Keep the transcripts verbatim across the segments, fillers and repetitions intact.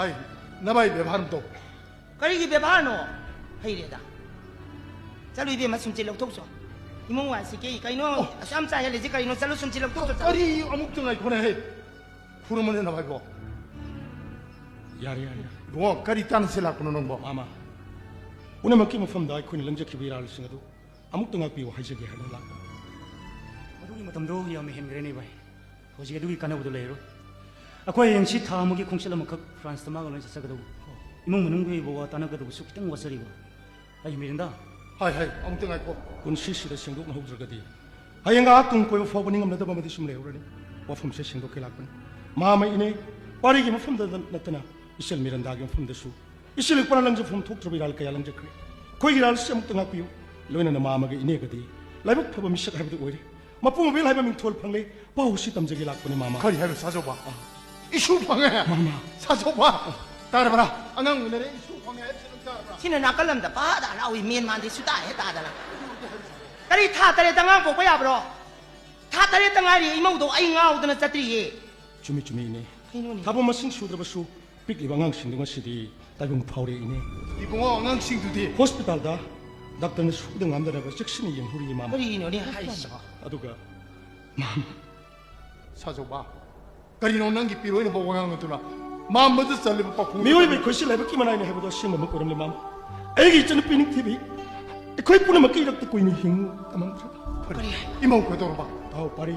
ꯍꯥꯏ, ꯅꯚꯥꯏ ꯕꯦꯕꯥꯔ ꯑꯃ ꯇꯧ꯫ ꯀꯔꯤꯒꯤ ꯕꯦꯕꯥꯔꯅꯣ? ꯍꯩꯔꯦꯗ꯫ ꯆꯠꯂꯨ ꯏꯕꯦꯝꯃ, ꯁꯨꯝꯆꯤꯠ ꯂꯧꯊꯣꯛꯆꯣ꯫ ꯏꯃꯨꯡ ꯋꯥꯏ ꯁꯤꯠꯀꯦ ꯀꯩꯅꯣ? ꯑꯣ꯫ ꯑꯁꯨꯛ ꯌꯥꯝ ꯆꯥꯏꯍꯜꯂꯤꯁꯦ ꯀꯩꯅꯣ? ꯆꯠꯂꯨ, ꯁꯨꯝꯆꯤꯠ ꯂꯧꯊꯣꯛꯆꯣ, ꯆꯠꯂꯨ꯫ ꯀꯔꯤ? ꯑꯃꯨꯛꯇ ꯉꯥꯏꯈꯣꯅꯦ, ꯍꯦ꯫ ꯐꯨꯔꯝꯃꯅꯦ ꯅꯚꯥꯏꯕꯣ꯫ ꯌꯥꯔꯦ, ꯌꯥꯔꯦ, ꯌꯥꯔꯦ꯫ ꯏꯕꯨꯡꯉꯣ, ꯀꯔꯤ ꯇꯥꯟꯅꯁꯤ ꯂꯥꯛꯄꯅꯣ ꯅꯪꯕꯣ? ꯃꯥꯃ, ꯄꯨꯝꯅꯃꯛꯀꯤ ꯃꯐꯝꯗ ꯑꯩꯈꯣꯏꯅ ꯂꯪꯖꯈꯤꯕ ꯏꯔꯥꯜꯁꯤꯡ ꯑꯗꯨ ꯑꯃꯨꯛꯇ ꯉꯥꯛꯄꯤꯌꯨ ꯍꯥꯏꯖꯒꯦ ꯍꯥꯏꯅ ꯂꯥꯛꯄ꯫ ꯃꯗꯨꯒꯤ ꯃꯇꯝꯗꯣ ꯌꯥꯝꯅ ꯍꯦꯟꯈ꯭ꯔꯦꯅꯦ ꯚꯥꯏ꯫ ꯍꯧꯖꯤꯛ ꯑꯗꯨꯒꯤ ꯀꯥꯟꯅꯕꯗꯣ ꯂꯩꯔꯔꯣꯏ꯫ ꯑꯩꯈꯣꯏ ꯍꯌꯦꯡꯁꯤ ꯊꯥ ꯑꯃꯒꯤ ꯈꯣꯡꯆꯠ ꯑꯃꯈꯛ ꯐ꯭ꯔꯥꯟꯁꯇ ꯃꯥꯒ ꯂꯣꯏꯅ ꯆꯠꯆꯒꯗꯧꯕ꯫ ꯏꯃꯨꯡ ꯃꯅꯨꯡꯒꯤ ꯑꯣꯏꯕ ꯋꯥ ꯇꯥꯟꯅꯒꯗꯧꯕꯁꯨ ꯈꯤꯇꯪ ꯋꯥꯠꯆꯔꯤꯕ꯫ ꯑꯩ ꯃꯤꯔꯤꯟꯗꯥ꯫ ꯍꯥꯏ, ꯍꯥꯏ, ꯑꯃꯨꯛꯇ ꯉꯥꯏꯈꯣ꯫ ꯄꯨꯟꯁꯤꯁꯤꯗ ꯁꯦꯡꯗꯣꯛꯅꯍꯧꯗ꯭ꯔꯒꯗꯤ ꯍꯌꯦꯡ ꯑꯥ ꯇꯨꯡ ꯀꯣꯏꯕ ꯐꯥꯎꯕ ꯅꯤꯡꯉꯝꯅꯗꯕ ꯑꯃꯗꯤ ꯁꯨꯝ ꯂꯩꯍꯧꯔꯅꯤ꯫ ꯋꯥꯐꯝꯁꯦ ꯁꯦꯡꯗꯣꯛꯀꯦ ꯂꯥꯛꯄꯅꯤ꯫ ꯃꯥꯃ ꯏꯅꯦ, ꯄꯥꯔꯤꯒꯤ ꯃꯐꯝꯗ ꯅꯠꯇꯅ ꯏꯆꯜ ꯃꯤꯔꯟꯗꯥꯒꯤ ꯃꯐꯝꯗꯁꯨ ꯏꯆꯜ ꯏꯄꯨꯅ ꯂꯪꯖꯐꯝ ꯊꯣꯛꯇ꯭ꯔꯕ ꯏꯔꯥꯜ ꯀꯌꯥ ꯂꯪꯖꯈ꯭ꯔꯦ꯫ ꯑꯩꯈꯣꯏꯒꯤ ꯏꯔꯥꯜꯁꯤ ꯑꯃꯨꯛꯇ ꯉꯥꯛꯄꯤꯌꯨ꯫ ꯂꯣꯏꯅꯅ ꯃꯥꯃꯒ ꯏꯅꯦꯒꯗꯤ ꯂꯥꯏꯕꯛ ꯐꯕ ꯃꯤꯁꯛ ꯍꯥꯏꯕꯗꯨ ꯑꯣꯏꯔꯦ꯫ ꯃꯄꯨ ꯃꯕꯦꯜ ꯍꯥꯏꯕ ꯃꯤꯡꯊꯣꯜ ꯐꯪꯂꯦ꯫ ꯄꯥꯎ ꯑꯁꯤ ꯇꯝꯖꯒꯦ ꯂꯥꯛꯄꯅꯤ, ꯃꯥꯃ꯫ ꯀꯔꯤ ꯍꯥꯏꯕ, ꯁꯥꯖꯧꯕ? ꯑ꯫ ꯏꯁꯨ ꯐꯪꯉꯦ? ꯃꯥꯃ꯫ ꯁꯥꯖꯧꯕ? ꯑ꯫ ꯇꯥꯔꯕ꯭ꯔꯥ? ꯑꯉꯥꯡ ꯎꯅꯔꯦ, ꯏꯁꯨ ꯐꯪꯉꯦ ꯍꯥꯏꯕꯁꯤ ꯅꯪ ꯇꯥꯔꯕ꯭ꯔꯥ? ꯁꯤꯅ ꯅꯥꯀꯜ ꯑꯃꯗ ꯄꯥꯗ ꯍꯔꯥꯎꯏ, ꯃꯦꯟ ꯃꯥꯟꯗꯦ, ꯁꯨꯇꯥ ꯍꯦꯛ ꯇꯥꯗꯅ꯫ ꯀꯔꯤ ꯊꯥ ꯇꯔꯦꯠꯇ ꯑꯉꯥꯡ ꯄꯣꯛꯄ ꯌꯥꯕ꯭ꯔꯣ? ꯊꯥ ꯇꯔꯦꯠꯇ ꯉꯥꯏꯔꯤ, ꯏꯃꯧꯗꯣ ꯑꯩ ꯉꯥꯎꯗꯅ ꯆꯠꯇ꯭ꯔꯤꯌꯦ꯫ ꯆꯨꯝꯃꯤ, ꯆꯨꯝꯃꯤ, ꯏꯅꯦ꯫ ꯀꯩꯅꯣꯅꯦ? ꯊꯥꯕ ꯃꯁꯤꯡ ꯁꯨꯗ꯭ꯔꯕꯁꯨ ꯄꯤꯛꯂꯤꯕ ꯑꯉꯥꯡꯁꯤꯡꯗꯨ ꯉꯁꯤꯗꯤ ꯇꯥꯏꯕꯪ ꯐꯥꯎꯔꯦ, ꯏꯅꯦ꯫ ꯏꯕꯨꯡꯉꯣ, ꯑꯉꯥꯡꯁꯤꯡꯗꯨꯗꯤ? ꯍꯣꯁꯄꯤꯇꯥꯜꯗ ꯗꯥꯛꯇꯔꯅ ꯁꯨꯗ ꯉꯥꯝꯗꯅꯕ ꯆꯦꯛꯁꯤꯟꯅ ꯌꯦꯡꯍꯧꯔꯤ, ꯃꯥꯃ꯫ ꯀꯔꯤꯅꯣꯅꯦ ꯍꯥꯏꯁꯤꯕꯣ? ꯑꯗꯨꯒ, ꯃꯥꯃ꯫ ꯁꯥꯖꯧꯕ, ꯀꯔꯤꯅꯣ ꯅꯪꯒꯤ ꯄꯤꯔꯣꯏꯅꯕ ꯋꯥꯉꯥꯡ ꯑꯗꯨꯅ? ꯃꯥꯝꯕꯗ ꯆꯜꯂꯤꯕ ꯄꯥꯎꯈꯨꯝ꯫ ꯃꯤꯑꯣꯏꯕ ꯑꯩꯈꯣꯏꯁꯤ ꯂꯥꯏꯕꯛꯀꯤ ꯃꯅꯥꯏꯅꯤ ꯍꯥꯏꯕꯗꯣ ꯑꯁꯦꯡꯕꯃꯛ ꯑꯣꯏꯔꯝꯂꯦ, ꯃꯥꯃ꯫ ꯑꯩꯒꯤ ꯏꯆꯟꯅꯨꯄꯤ ꯅꯤꯡꯊꯤꯕꯤ, ꯑꯩꯈꯣꯏ ꯄꯨꯝꯅꯃꯛꯀꯤ ꯏꯔꯛꯇ ꯀꯨꯏꯅ ꯍꯤꯡꯉꯨ ꯇꯝꯃꯝꯗ꯭ꯔꯕ꯫ ꯀꯔꯤ? ꯏꯃꯧ ꯀꯩꯗꯧꯔꯕ? ꯇꯥꯎ ꯄꯥꯔꯤ,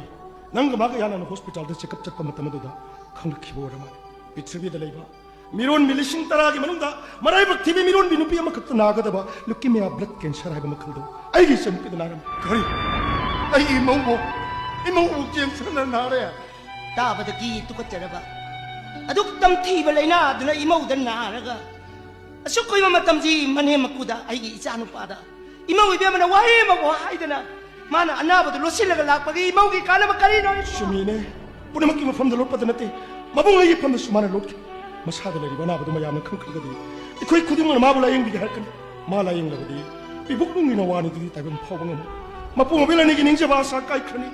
ꯅꯪꯒ ꯃꯥꯒ ꯌꯥꯅꯅ ꯍꯣꯁꯄꯤꯇꯥꯜꯗ ꯆꯦꯛꯑꯞ ꯆꯠꯄ ꯃꯇꯝ ꯑꯗꯨꯗ ꯈꯪꯂꯛꯈꯤꯕ ꯑꯣꯏꯔ ꯃꯥꯜꯂꯦ꯫ ꯄ꯭ꯔꯤꯊꯤꯕꯤꯗ ꯂꯩꯕ ꯃꯤꯔꯣꯟꯕꯤ ꯂꯤꯁꯤꯡ ꯇꯔꯥꯒꯤ ꯃꯅꯨꯡꯗ ꯃꯔꯥꯏꯕꯛ ꯊꯤꯕꯤ ꯃꯤꯔꯣꯟꯕꯤ ꯅꯨꯄꯤ ꯑꯃꯈꯛꯇ ꯅꯥꯒꯗꯕ ꯂꯨꯀꯤꯃꯤꯌꯥ, ꯕ꯭ꯂꯗ ꯀꯦꯟꯁꯔ ꯍꯥꯏꯕ ꯃꯈꯜꯗꯣ ꯑꯩꯒꯤ ꯏꯆꯟꯅꯨꯄꯤꯗ ꯅꯥꯔꯝꯃꯤ꯫ ꯀꯔꯤ? ꯑꯩꯒꯤ ꯏꯃꯧꯕꯨ, ꯏꯃꯧꯕꯨ ꯀꯦꯟꯁꯔꯅ ꯅꯥꯔꯦ? ꯇꯥꯕꯗꯒꯤ ꯇꯨꯀꯠꯆꯔꯕ ꯑꯗꯨꯛ ꯇꯝꯊꯤꯕ ꯂꯥꯏꯅꯥꯗꯨꯅ ꯏꯃꯧꯗ ꯅꯥꯔꯒ ꯑꯁꯨꯛ ꯀꯨꯏꯕ ꯃꯇꯝꯁꯤ ꯃꯅꯦꯝ ꯃꯀꯨꯗ ꯑꯩꯒꯤ ꯏꯆꯥ ꯅꯨꯄꯥꯗ ꯏꯃꯧ ꯏꯕꯦꯝꯃꯅ ꯋꯥꯍꯩ ꯑꯃꯐꯥꯎ ꯍꯥꯏꯗꯅ ꯃꯥꯅ ꯑꯅꯥꯕꯗꯨ ꯂꯣꯠꯁꯤꯜꯂꯒ ꯂꯥꯛꯄꯒꯤ ꯏꯃꯧꯒꯤ ꯀꯥꯟꯅꯕ ꯀꯔꯤꯅꯣ? ꯆꯨꯝꯃꯤꯅꯦ꯫ ꯄꯨꯝꯅꯃꯛꯀꯤ ꯃꯐꯝꯗ ꯂꯣꯠꯄꯗ ꯅꯠꯇꯦ, ꯃꯕꯨꯡ ꯑꯩꯒꯤ ꯐꯝꯗꯁꯨ ꯃꯥꯅ ꯂꯣꯠꯈꯤ꯫ ꯃꯁꯥꯗ ꯂꯩꯔꯤꯕ ꯑꯅꯥꯕꯗꯨ ꯃꯌꯥꯝꯅ ꯈꯪꯈ꯭ꯔꯒꯗꯤ ꯑꯩꯈꯣꯏ ꯈꯨꯗꯤꯡꯃꯛꯅ ꯃꯥꯕꯨ ꯂꯥꯌꯦꯡꯕꯤꯒꯦ ꯍꯥꯏꯔꯛꯀꯅꯤ꯫ ꯃꯥ ꯂꯥꯌꯦꯡꯂꯕꯗꯤ ꯄꯤꯕꯨꯛ ꯅꯨꯡꯒꯤ ꯅꯋꯥꯅꯤꯗꯨꯗꯤ ꯇꯥꯏꯕꯪ ꯐꯥꯎꯕ ꯉꯝꯃꯣꯏ꯫ ꯃꯄꯨ ꯃꯕꯦꯜ ꯑꯅꯤꯒꯤ ꯅꯤꯡꯖꯕ ꯑꯁꯥ ꯀꯥꯏꯈ꯭ꯔꯅꯤ꯫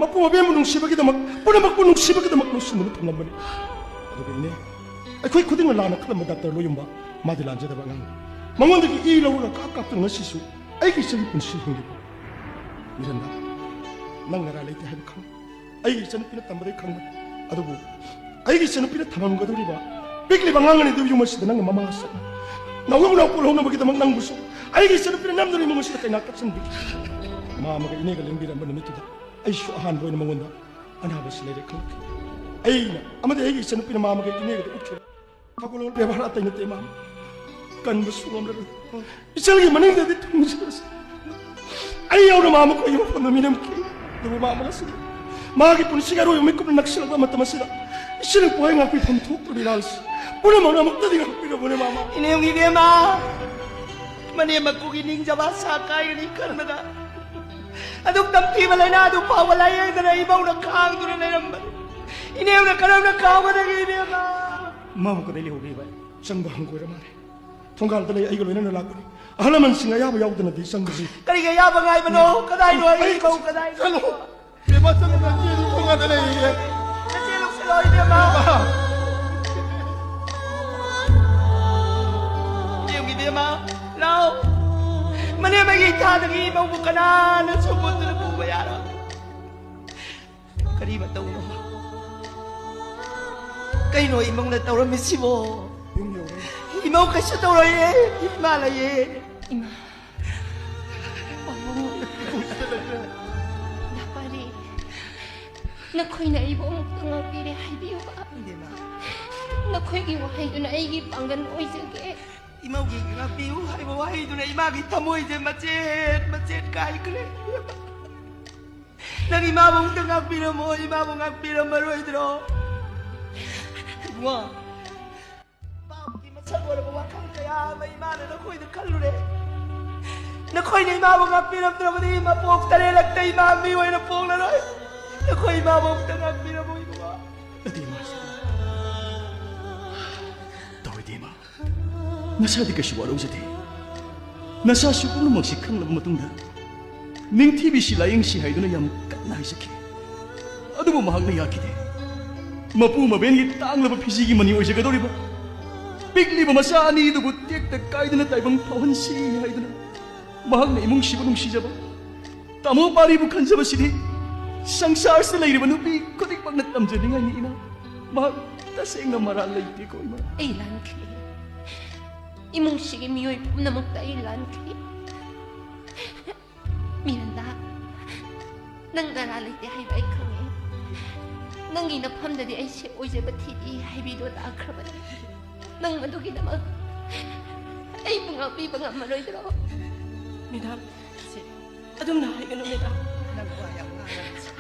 ꯃꯄꯨ ꯃꯕꯦꯜꯕꯨ ꯅꯨꯡꯁꯤꯕꯒꯤꯗꯃꯛ, ꯄꯨꯝꯅꯃꯛꯄꯨ ꯅꯨꯡꯁꯤꯕꯒꯤꯗꯃꯛ ꯂꯣꯠꯁꯤꯟꯗꯨꯅ ꯊꯝꯂꯝꯕꯅꯤ꯫ ꯑꯗꯨꯒ ꯏꯅꯦ, ꯑꯩꯈꯣꯏ ꯈꯨꯗꯤꯡꯅ ꯂꯥꯟꯅ ꯈꯜꯂꯝꯕ ꯗꯥꯛꯇꯔ ꯂꯣꯌꯨꯝꯕ ꯃꯥꯗꯤ ꯂꯥꯟꯖꯗꯕ ꯑꯉꯥꯡꯅꯤ꯫ ꯃꯉꯣꯟꯗꯒꯤ ꯏ ꯂꯧꯔꯒ ꯀꯥꯞ ꯀꯥꯞꯇꯨꯅ ꯉꯁꯤꯁꯨ ꯑꯩꯒꯤ ꯏꯆꯟꯒꯤ ꯄꯨꯟꯁꯤ ꯍꯤꯡꯂꯤꯕ꯫ ꯃꯤꯔꯟꯗꯥ, ꯅꯪ ꯅꯔꯥꯏ ꯂꯩꯇꯦ ꯍꯥꯏꯕ ꯈꯪ, ꯑꯩꯒꯤ ꯏꯆꯟꯅꯨꯄꯤꯅ ꯇꯝꯕꯗꯒꯤ ꯈꯪꯕꯅꯤ꯫ ꯑꯗꯨꯕꯨ ꯑꯩꯒꯤ ꯏꯆꯟꯅꯨꯄꯤꯅ ꯊꯝꯃꯝꯒꯗꯧꯔꯤꯕ ꯄꯤꯛꯂꯤꯕ ꯑꯉꯥꯡ ꯑꯅꯤꯗꯨ ꯌꯨꯝ ꯑꯁꯤꯗ ꯅꯪꯅ ꯃꯃꯥ ꯑꯁꯤꯅ ꯅꯧꯅ ꯄꯣꯛꯍꯧꯅꯕꯒꯤꯗꯃꯛ ꯅꯪꯕꯨꯁꯨ ꯑꯩꯒꯤ ꯏꯆꯟꯅꯨꯄꯤꯅ ꯅꯝꯗꯨꯅ ꯏꯃꯨꯡ ꯑꯁꯤꯗ ꯀꯩꯅꯥ ꯀꯠꯁꯟꯕꯤ꯫ ꯃꯥ ꯑꯃꯒ ꯏꯅꯦꯒ ꯂꯦꯡꯕꯤꯔꯝꯕ ꯅꯨꯃꯤꯠꯇꯨꯗ ꯑꯩꯁꯨ ꯑꯍꯥꯟꯕ ꯑꯣꯏꯅ ꯃꯉꯣꯟꯗ ꯑꯅꯥꯕꯁꯤ ꯂꯩꯔꯦ ꯈꯪꯈꯤ꯫ ꯑꯩꯅ ꯑꯃꯗꯤ ꯑꯩꯒꯤ ꯏꯆꯟꯅꯨꯄꯤꯅ ꯃꯥ ꯑꯃꯒ ꯏꯅꯦꯒꯗ ꯎꯠꯈꯤꯕ ꯊꯧꯒꯜꯂꯣꯟ ꯕꯦꯕꯥꯔ ꯑꯇꯩ ꯅꯠꯇꯦ ꯃꯥ꯫ ꯀꯟꯕꯁꯨ ꯉꯝꯂꯔꯣꯏ꯫ ꯏꯆꯜꯒꯤ ꯃꯅꯤꯡꯗꯗꯤ ꯊꯨꯡꯖꯔꯁꯤ꯫ ꯑꯩ ꯌꯥꯎꯅ ꯃꯥ ꯃꯈꯣꯏꯒꯤ ꯃꯐꯝꯗ ꯃꯤꯅꯝꯈꯤ꯫ ꯑꯗꯨꯕꯨ ꯃꯥ ꯃꯉꯁꯤꯗꯤ ꯃꯥꯒꯤ ꯄꯨꯟꯁꯤꯒꯤ ꯑꯔꯣꯏꯕ ꯃꯤꯀꯨꯞꯅ ꯅꯛꯁꯤꯜꯂꯛꯄ ꯃꯇꯝ ꯑꯁꯤꯗ ꯏꯆꯜ ꯄꯣꯛꯍꯩ ꯉꯥꯛꯄꯤꯐꯝ ꯊꯣꯛꯇ꯭ꯔꯕ ꯏꯔꯥꯜꯁꯤ ꯄꯨꯝꯅꯃꯛꯅ ꯑꯃꯨꯛꯇꯗꯤ ꯉꯥꯛꯄꯤꯔꯕꯅꯦ ꯃꯥ, ꯃꯥ꯫ ꯏꯅꯦꯝꯒꯤ ꯏꯕꯦꯝꯃ, ꯃꯅꯦꯝ ꯃꯀꯨꯒꯤ ꯅꯤꯡꯖꯕ ꯑꯁꯥ ꯀꯥꯏꯒꯅꯤ ꯈꯟꯕꯗ ꯑꯗꯨꯛ ꯇꯝꯊꯤꯕ ꯂꯥꯏꯅꯥ ꯑꯗꯨ ꯐꯥꯎꯕ ꯂꯥꯏꯌꯦꯡꯗꯅ ꯏꯃꯧꯅ ꯈꯥꯡꯗꯨꯅ ꯂꯩꯔꯝꯕꯅꯤ꯫ ꯏꯅꯦꯝꯅ ꯀꯔꯝꯅ ꯈꯥꯡꯒꯗꯒꯦ ꯏꯕꯦꯝꯃ? ꯃꯥꯕꯨ ꯀꯗꯥꯏ ꯂꯩꯍꯧꯒꯦ ꯏꯕꯥꯏ? ꯆꯪꯕ ꯍꯪꯒꯣꯏꯔ ꯃꯥꯜꯂꯦ꯫ ꯊꯣꯡꯒꯥꯜꯗ ꯂꯩ, ꯑꯩꯒ ꯂꯣꯏꯅꯅ ꯂꯥꯛꯄꯅꯤ꯫ ꯑꯍꯜ ꯂꯃꯟꯁꯤꯡ ꯑꯌꯥꯕ ꯌꯥꯎꯗꯅꯗꯤ ꯆꯪꯕꯁꯤ꯫ ꯀꯔꯤꯒꯤ ꯑꯌꯥꯕ ꯉꯥꯏꯕꯅꯣ? ꯀꯗꯥꯏꯅꯣ ꯑꯩ ꯏꯃꯧ? ꯀꯗꯥꯏꯅꯣ? ꯆꯠꯂꯣ꯫ ꯕꯦꯝꯃ, ꯆꯠꯂꯣ, ꯅꯆꯦꯗꯨ ꯊꯣꯡꯒꯥꯜꯗ ꯂꯩꯌꯦ꯫ ꯅꯆꯦ ꯂꯧꯁꯤꯜꯂꯣ, ꯏꯕꯦꯝꯃ꯫ ꯏꯕꯦꯝꯃ꯫ ꯏꯕꯦꯝꯃ, ꯏꯕꯦꯝꯃ, ꯂꯥꯎ꯫ ꯃꯅꯦꯝ ꯑꯩꯒꯤ ꯏꯊꯥꯗꯒꯤ ꯏꯃꯧꯕꯨ ꯀꯅꯥꯅꯁꯨ ꯃꯨꯠꯇꯨꯅ ꯄꯨꯕ ꯌꯥꯔꯣꯏ꯫ ꯀꯔꯤ ꯃꯇꯧꯅꯣ? ꯀꯩꯅꯣ ꯏꯃꯧꯅ ꯇꯧꯔꯝꯃꯤꯁꯤꯕꯣ? ꯌꯨꯝ ꯌꯧꯔꯦ꯫ ꯏꯃꯧ ꯀꯩꯁꯨ ꯇꯧꯔꯣꯏꯌꯦ, ꯏꯃꯥ ꯂꯩꯌꯦ꯫ ꯏꯃꯥ, ꯄꯥꯕꯨꯡ, ꯅꯄꯥꯗꯤ, ꯅꯈꯣꯏꯅ ꯑꯩꯕꯨ ꯑꯃꯨꯛꯇ ꯉꯥꯛꯄꯤꯔꯦ ꯍꯥꯏꯕꯤꯌꯨꯕ꯫ ꯏꯕꯦꯝꯃ꯫ ꯅꯈꯣꯏꯒꯤ ꯋꯥꯍꯩꯗꯨꯅ ꯑꯩꯒꯤ ꯄꯥꯡꯒꯜ ꯑꯣꯏꯖꯒꯦ꯫ ꯏꯃꯧꯒꯤ ꯉꯥꯛꯄꯤꯌꯨ ꯍꯥꯏꯕ ꯋꯥꯍꯩꯗꯨꯅ ꯏꯃꯥꯒꯤ ꯊꯃꯣꯏꯁꯦ ꯃꯆꯦꯠ ꯃꯆꯦꯠ ꯀꯥꯏꯈ꯭ꯔꯦ꯫ ꯅꯪ ꯏꯃꯥꯕꯨ ꯑꯃꯨꯛꯇ ꯉꯥꯛꯄꯤꯔꯝꯃꯣ, ꯏꯃꯥꯕꯨ ꯉꯥꯛꯄꯤꯔꯝꯃꯔꯣꯏꯗ꯭ꯔꯣ? ꯏꯕꯨꯡꯉꯣ, ꯄꯥꯞꯀꯤ ꯃꯁꯛ ꯑꯣꯏꯔꯕ ꯋꯥꯈꯜ ꯀꯌꯥ ꯑꯃ ꯏꯃꯥꯅ ꯅꯈꯣꯏꯗ ꯈꯜꯂꯨꯔꯦ꯫ ꯅꯈꯣꯏꯅ ꯏꯃꯥꯕꯨ ꯉꯥꯛꯄꯤꯔꯝꯗ꯭ꯔꯕꯗꯤ ꯃꯄꯣꯛ ꯇꯔꯦꯠꯂꯛꯇ ꯏꯃꯥ ꯃꯤ ꯑꯣꯏꯅ ꯄꯣꯛꯂꯔꯣꯏ꯫ ꯅꯈꯣꯏ ꯏꯃꯥꯕꯨ ꯑꯃꯨꯛꯇ ꯉꯥꯛꯄꯤꯔꯝꯃꯣ ꯏꯕꯨꯡꯉꯣ꯫ ꯅꯠꯇꯦ ꯏꯃꯥ꯫ ꯇꯧꯔꯣꯏꯗꯦ ꯏꯃꯥ꯫ ꯅꯁꯥꯗꯤ ꯀꯩꯁꯨ ꯋꯥꯔꯧꯖꯗꯦ꯫ ꯅꯁꯥꯁꯨ ꯄꯨꯝꯅꯃꯛꯁꯤ ꯈꯪꯂꯕ ꯃꯇꯨꯡꯗ ꯅꯤꯡꯊꯤꯕꯤꯁꯤ ꯂꯥꯌꯦꯡꯁꯤ ꯍꯥꯏꯗꯨꯅ ꯌꯥꯝ ꯀꯟꯅ ꯍꯥꯏꯖꯈꯤ꯫ ꯑꯗꯨꯕꯨ ꯃꯍꯥꯛꯅ ꯌꯥꯈꯤꯗꯦ꯫ ꯃꯄꯨ ꯃꯕꯦꯟꯒꯤ ꯇꯥꯡꯂꯕ ꯐꯤꯖꯤꯒꯤ ꯃꯅꯤ ꯑꯣꯏꯖꯒꯗꯧꯔꯤꯕ ꯄꯤꯛꯂꯤꯕ ꯃꯆꯥ ꯑꯅꯤꯗꯨꯕꯨ ꯇꯦꯛꯇ ꯀꯥꯏꯗꯅ ꯇꯥꯏꯕꯪ ꯐꯥꯎꯍꯟꯁꯤ ꯍꯥꯏꯗꯨꯅ ꯃꯍꯥꯛꯅ ꯏꯃꯨꯡꯁꯤꯕꯨ ꯅꯨꯡꯁꯤꯖꯕ ꯇꯥꯃꯣ ꯄꯥꯔꯤꯕꯨ ꯈꯟꯖꯕꯁꯤꯗꯤ ꯁꯪꯁꯥꯔꯁꯤꯗ ꯂꯩꯔꯤꯕ ꯅꯨꯄꯤ ꯈꯨꯗꯤꯡꯃꯛꯅ ꯇꯝꯖꯅꯤꯡꯉꯥꯏꯅꯤ, ꯏꯃꯥ꯫ ꯃꯍꯥꯛ ꯇꯁꯦꯡꯅ ꯃꯔꯥꯜ ꯂꯩꯇꯦꯀꯣ, ꯏꯃꯥ꯫ ꯑꯩ ꯂꯥꯟꯈ꯭ꯔꯦ꯫ ꯏꯃꯨꯡꯁꯤꯒꯤ ꯃꯤꯑꯣꯏ ꯄꯨꯝꯅꯃꯛꯇ ꯑꯩ ꯂꯥꯟꯈ꯭ꯔꯦ꯫ ꯃꯤꯔꯟꯗꯥ, ꯅꯪ ꯅꯔꯥ ꯂꯩꯇꯦ ꯍꯥꯏꯕ ꯑꯩ ꯈꯪꯉꯦ꯫ ꯅꯪꯒꯤ ꯅꯐꯝꯗꯗꯤ ꯑꯩꯁꯦ ꯑꯣꯏꯖꯕ ꯊꯤꯗꯤ ꯍꯥꯏꯕꯤꯗꯣ ꯇꯥꯈ꯭ꯔꯕꯅꯤ꯫ ꯅꯪ ꯃꯗꯨꯒꯤꯗꯃꯛ ꯑꯩꯕꯨ ꯉꯥꯛꯄꯤꯕ ꯉꯝꯃꯔꯣꯏꯗ꯭ꯔꯣ? ꯃꯦꯗꯥꯝ, ꯑꯗꯨꯝꯅ ꯍꯥꯏꯒꯅꯨ, ꯃꯦꯗꯥꯝ꯫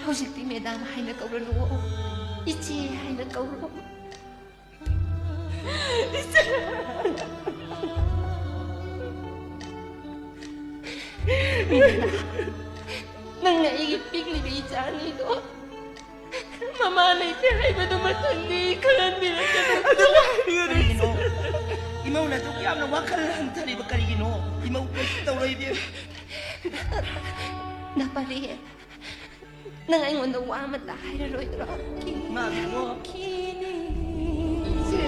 ꯍꯧꯖꯤꯛꯇꯤ ꯃꯦꯗꯥꯝ ꯍꯥꯏꯅ ꯀꯧꯔꯅꯨ, ꯏꯆꯦ ꯍꯥꯏꯅ ꯀꯧꯔꯣ꯫ ꯃꯦꯗꯥꯝ, ꯅꯪꯅ ꯑꯩꯒꯤ ꯄꯤꯛꯂꯤꯕ ꯏꯆꯥ ꯑꯅꯤꯗꯣ ꯃꯃꯥ ꯂꯩꯇꯦ ꯍꯥꯏꯕꯗꯨ ꯃꯊꯪꯗꯤ ꯈꯜꯍꯟꯕꯤꯔꯛꯀꯅꯨ꯫ ꯑꯗꯨ ꯍꯥꯏꯕꯤꯒꯅꯨ꯫ ꯀꯔꯤꯒꯤꯅꯣ? ꯏꯃꯧꯅ ꯑꯗꯨꯛ ꯌꯥꯝꯅ ꯋꯥꯈꯜ ꯍꯟꯊꯔꯤꯕ ꯀꯔꯤꯒꯤꯅꯣ? ꯏꯃꯧ ꯀꯩꯁꯨ ꯇꯧꯔꯣꯏ, ꯏꯕꯦꯝꯃ꯫ ꯅꯥꯄꯥꯔꯤ, ꯅꯪ ꯑꯩꯉꯣꯟꯗ ꯋꯥ ꯑꯃꯇ ꯍꯥꯏꯔꯔꯣꯏꯗ꯭ꯔꯣ? ꯃꯥꯒꯤꯕꯣ꯫ ꯏꯆꯦ꯫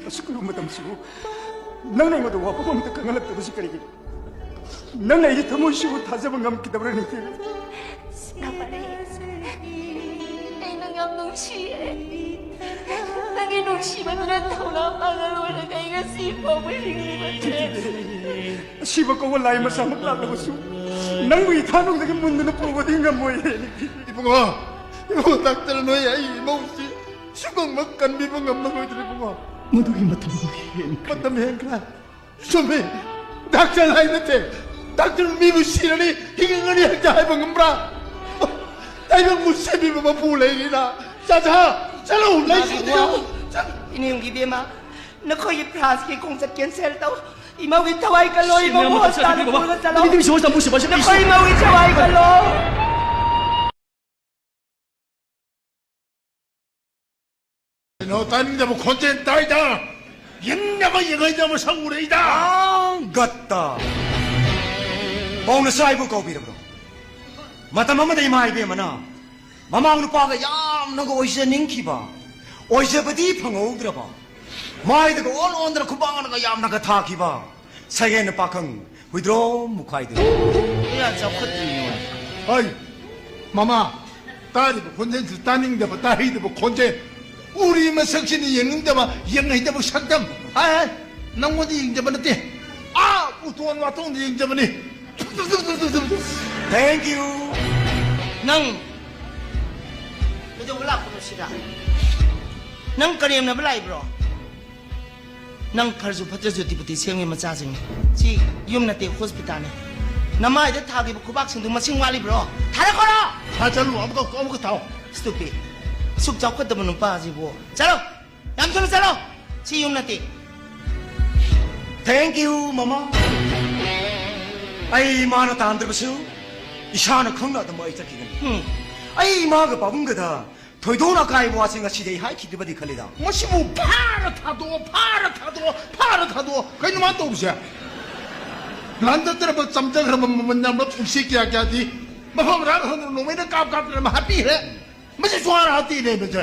ꯑꯁꯨꯛ ꯀꯨꯏꯕ ꯃꯇꯝꯁꯤꯕꯨ ꯅꯪꯅ ꯑꯩꯉꯣꯟꯗ ꯋꯥꯐꯝ ꯑꯃꯇ ꯈꯪꯍꯜꯂꯛꯇꯕꯁꯤ ꯀꯔꯤꯒꯤꯅꯣ? ꯅꯪꯅ ꯑꯩꯒꯤ ꯊꯃꯣꯏꯁꯤꯕꯨ ꯊꯥꯖꯕ ꯉꯝꯈꯤꯗꯕ꯭ꯔꯅꯦ? ꯅꯥꯄꯥꯔꯤ, ꯑꯩ ꯅꯪ ꯌꯥꯝ ꯅꯨꯡꯁꯤꯌꯦ꯫ ꯅꯪꯒꯤ ꯅꯨꯡꯁꯤꯕꯗꯨꯅ ꯊꯧꯅꯥ ꯄꯥꯡꯒꯜ ꯑꯣꯏꯔꯒ ꯑꯩ ꯉꯁꯤ ꯐꯥꯎꯕ ꯍꯤꯡꯂꯤꯕꯁꯦ꯫ ꯑꯁꯤꯕ ꯀꯧꯕ ꯂꯥꯏ ꯃꯆꯥꯃꯛ ꯂꯥꯛꯂꯕꯁꯨ ꯅꯪꯕꯨ ꯏꯊꯥꯅꯨꯡꯗꯒꯤ ꯃꯨꯟꯗꯨꯅ ꯄꯨꯕꯗꯤ ꯉꯝꯃꯣꯏ꯫ ꯏꯕꯨꯡꯉꯣ, ꯏꯕꯨꯡꯉꯣ, ꯗꯥꯛꯇꯔ ꯅꯣꯏ ꯑꯩ ꯏꯃꯧꯁꯤ ꯁꯨꯒꯪꯃꯛ ꯀꯟꯕꯤꯕ ꯉꯝꯃꯔꯣꯏꯗ꯭ꯔꯦ, ꯏꯕꯨꯡꯉꯣ꯫ ꯃꯗꯨꯒꯤ ꯃꯇꯝ ꯍꯦꯟꯈ꯭ꯔꯦ꯫ ꯃꯇꯝ ꯍꯦꯟꯈ꯭ꯔꯦ꯫ ꯆꯨꯝꯃꯤ꯫ ꯗꯥꯛꯇꯔ ꯍꯥꯏ ꯅꯠꯇꯦ꯫ ꯗꯥꯛꯇꯔ ꯃꯤꯕꯨ ꯁꯤꯔꯅꯤ, ꯍꯤꯡꯉꯅꯤ ꯍꯦꯛꯇ ꯍꯥꯏꯕ ꯉꯝꯕ꯭ꯔꯥ? ꯇꯥꯏꯕꯪꯕꯨ ꯁꯦꯝꯕꯤꯕ ꯃꯄꯨ ꯂꯩꯔꯤꯅ꯫ ꯆꯥ, ꯆꯥ, ꯆꯠꯂꯣ, ꯂꯩꯁꯤꯡꯗ ꯌꯦꯡꯉꯨ꯫ ꯆꯠ- ꯏꯅꯦ ꯌꯨꯝꯒꯤ ꯏꯕꯦꯝꯃ, ꯅꯈꯣꯏꯒꯤ ꯐ꯭ꯔꯥꯟꯁꯀꯤ ꯈꯣꯡꯆꯠ ꯀꯦꯟꯁꯦꯜ ꯇꯧ꯫ ꯏꯃꯧꯒꯤ ꯊꯋꯥꯏ ꯀꯜꯂꯣ, ꯁꯤ ꯏꯃꯧꯕꯨ ꯃꯌꯥꯝ ꯃꯇꯝ ꯍꯣꯁꯄꯤꯇꯥꯜꯗ ꯁꯥꯕꯤꯕ ꯄꯨꯔꯒ ꯆꯠꯂꯣ꯫ ꯅꯨꯄꯤ ꯅꯨꯄꯤꯁꯤ ꯍꯣꯁꯄꯤꯇꯥꯜ ꯄꯨꯁꯤ, ꯄꯨꯁꯤ, ꯄꯨꯁꯤ꯫ ꯅꯈꯣꯏ ꯏꯃꯧꯒꯤ ꯊꯋꯥꯏ ꯀꯜꯂꯣ꯫ ꯀꯩꯅꯣ, ꯇꯥꯅꯤꯡꯗꯕ ꯈꯣꯟꯖꯦꯜ ꯇꯥꯏꯗ꯫ ꯌꯦꯡꯅꯕ ꯌꯦꯡꯉꯩꯗ ꯃꯁꯛ ꯎꯔꯛꯏꯗ꯫ ꯒꯠꯇ꯫ ꯄꯥꯎꯅꯁꯨ ꯑꯩꯕꯨ ꯀꯧꯕꯤꯔꯕ꯭ꯔꯣ? ꯃꯇꯝ ꯑꯃꯗ ꯏꯃꯥ ꯏꯕꯦꯝꯃꯅ ꯃꯃꯥꯡ ꯅꯨꯄꯥꯒ ꯌꯥꯝꯅꯒ ꯑꯣꯏꯖꯅꯤꯡꯈꯤꯕ, ꯑꯣꯏꯖꯕꯗꯤ ꯐꯪꯍꯧꯗ꯭ꯔꯕ, ꯃꯥꯏꯗꯒ ꯑꯣꯟ ꯑꯣꯟꯗꯅ ꯈꯨꯕꯥꯛꯅꯒ ꯌꯥꯝꯅꯒ ꯊꯥꯈꯤꯕ ꯁꯌꯦꯟ ꯄꯥꯈꯪ ꯍꯨꯏꯗ꯭ꯔꯣꯝ ꯃꯨꯈꯥꯏꯗꯨ꯫ ꯀꯌꯥ ꯆꯥꯎꯈꯠꯇ꯭ꯔꯤꯅꯣ? ꯍꯩ, ꯃꯃꯥ, ꯇꯥꯔꯤꯕ ꯈꯣꯟꯖꯦꯜꯁꯤ ꯇꯥꯅꯤꯡꯗꯕ, ꯇꯥꯍꯩꯗꯕ ꯈꯣꯟꯖꯦꯜ꯫ ꯎꯔꯤ ꯃꯁꯛꯁꯤꯅ ꯌꯦꯡꯅꯤꯡꯗꯕ, ꯌꯦꯡꯍꯩꯗꯕ ꯁꯛꯇꯝ꯫ ꯍꯥꯏ, ꯍꯥꯏ, ꯅꯪꯉꯣꯟꯗ ꯌꯦꯡꯖꯕ ꯅꯠꯇꯦ꯫ ꯑꯥ, ꯎꯇꯣꯟ ꯋꯥꯇꯣꯟꯗ ꯌꯦꯡꯖꯕꯅꯤ꯫ Thank you. ꯅꯪ ꯀꯩꯗꯧꯕ ꯂꯥꯛꯄꯅꯣ ꯁꯤꯗ? ꯅꯪ ꯀꯔꯦꯝꯅꯕ ꯂꯥꯛꯏꯕ꯭ꯔꯣ? ꯅꯪ ꯐꯔꯁꯨ ꯐꯠꯇ꯭ꯔꯁꯨ ꯗꯤꯄꯨꯇꯤ ꯁꯦꯝꯒꯤ ꯃꯆꯥꯁꯤꯡꯅꯤ꯫ ꯁꯤ ꯌꯨꯝ ꯅꯠꯇꯦ, ꯍꯣꯁꯄꯤꯇꯥꯜꯅꯤ꯫ ꯅꯃꯥꯏꯗ ꯊꯥꯈꯤꯕ ꯈꯨꯕꯥꯛꯁꯤꯡꯗꯨ ꯃꯁꯤꯡ ꯋꯥꯠꯂꯤꯕ꯭ꯔꯣ? ꯊꯥꯔꯛꯈꯣꯔꯣ! ꯊꯥꯖꯜꯂꯨ, ꯑꯃꯨꯛꯀ, ꯑꯃꯨꯛꯀ ꯊꯥꯎ꯫ Stupid. ꯑꯁꯨꯛ ꯆꯥꯎꯈꯠꯇꯕ ꯅꯨꯄꯥꯁꯤꯕꯨ꯫ ꯆꯠꯂꯣ! ꯌꯥꯝ ꯊꯨꯅ ꯆꯠꯂꯣ! ꯁꯤ ꯌꯨꯝ ꯅꯠꯇꯦ꯫ Thank you, ꯃꯃꯥ꯫ ꯑꯩ ꯏꯃꯥꯅ ꯇꯥꯟꯗ꯭ꯔꯕꯁꯨ ꯏꯁꯥꯅ ꯈꯪꯅ ꯑꯗꯨꯝ ꯑꯩ ꯆꯠꯈꯤꯒꯅꯤ꯫ ꯍꯨꯝ꯫ ꯑꯩ ꯏꯃꯥꯒ ꯄꯥꯕꯨꯡꯒꯗ ꯊꯣꯏꯗꯣꯛꯅ ꯑꯀꯥꯏꯕ ꯋꯥꯁꯤꯡ ꯑꯁꯤꯗꯤ ꯑꯩ ꯍꯥꯏꯈꯤꯗ꯭ꯔꯕꯗꯤ ꯈꯜꯂꯤꯗ꯫ ꯃꯁꯤꯕꯨ ꯐꯥꯔ ꯊꯥꯗꯣꯛꯑꯣ, ꯐꯥꯔ ꯊꯥꯗꯣꯛꯑꯣ, ꯐꯥꯔ ꯊꯥꯗꯣꯛꯑꯣ꯫ ꯀꯩꯅꯣ ꯃꯥꯅ ꯇꯧꯔꯤꯁꯦ? ꯂꯥꯟꯖꯗ꯭ꯔꯕ, ꯆꯝꯖꯈ꯭ꯔꯕ ꯃꯃꯜ ꯌꯥꯝꯕ ꯄꯨꯟꯁꯤ ꯀꯌꯥ ꯀꯌꯥꯗꯤ ꯃꯐꯝ ꯃꯔꯥꯡ ꯈꯪꯗꯅ ꯅꯣꯡꯃꯩꯅ ꯀꯥꯞ ꯀꯥꯞꯇꯅ ꯑꯃ ꯍꯥꯠꯄꯤꯈ꯭ꯔꯦ꯫ ꯃꯁꯤ ꯖꯨꯋꯥꯔ ꯍꯥꯠꯇꯦꯅꯦ ꯃꯁꯦ꯫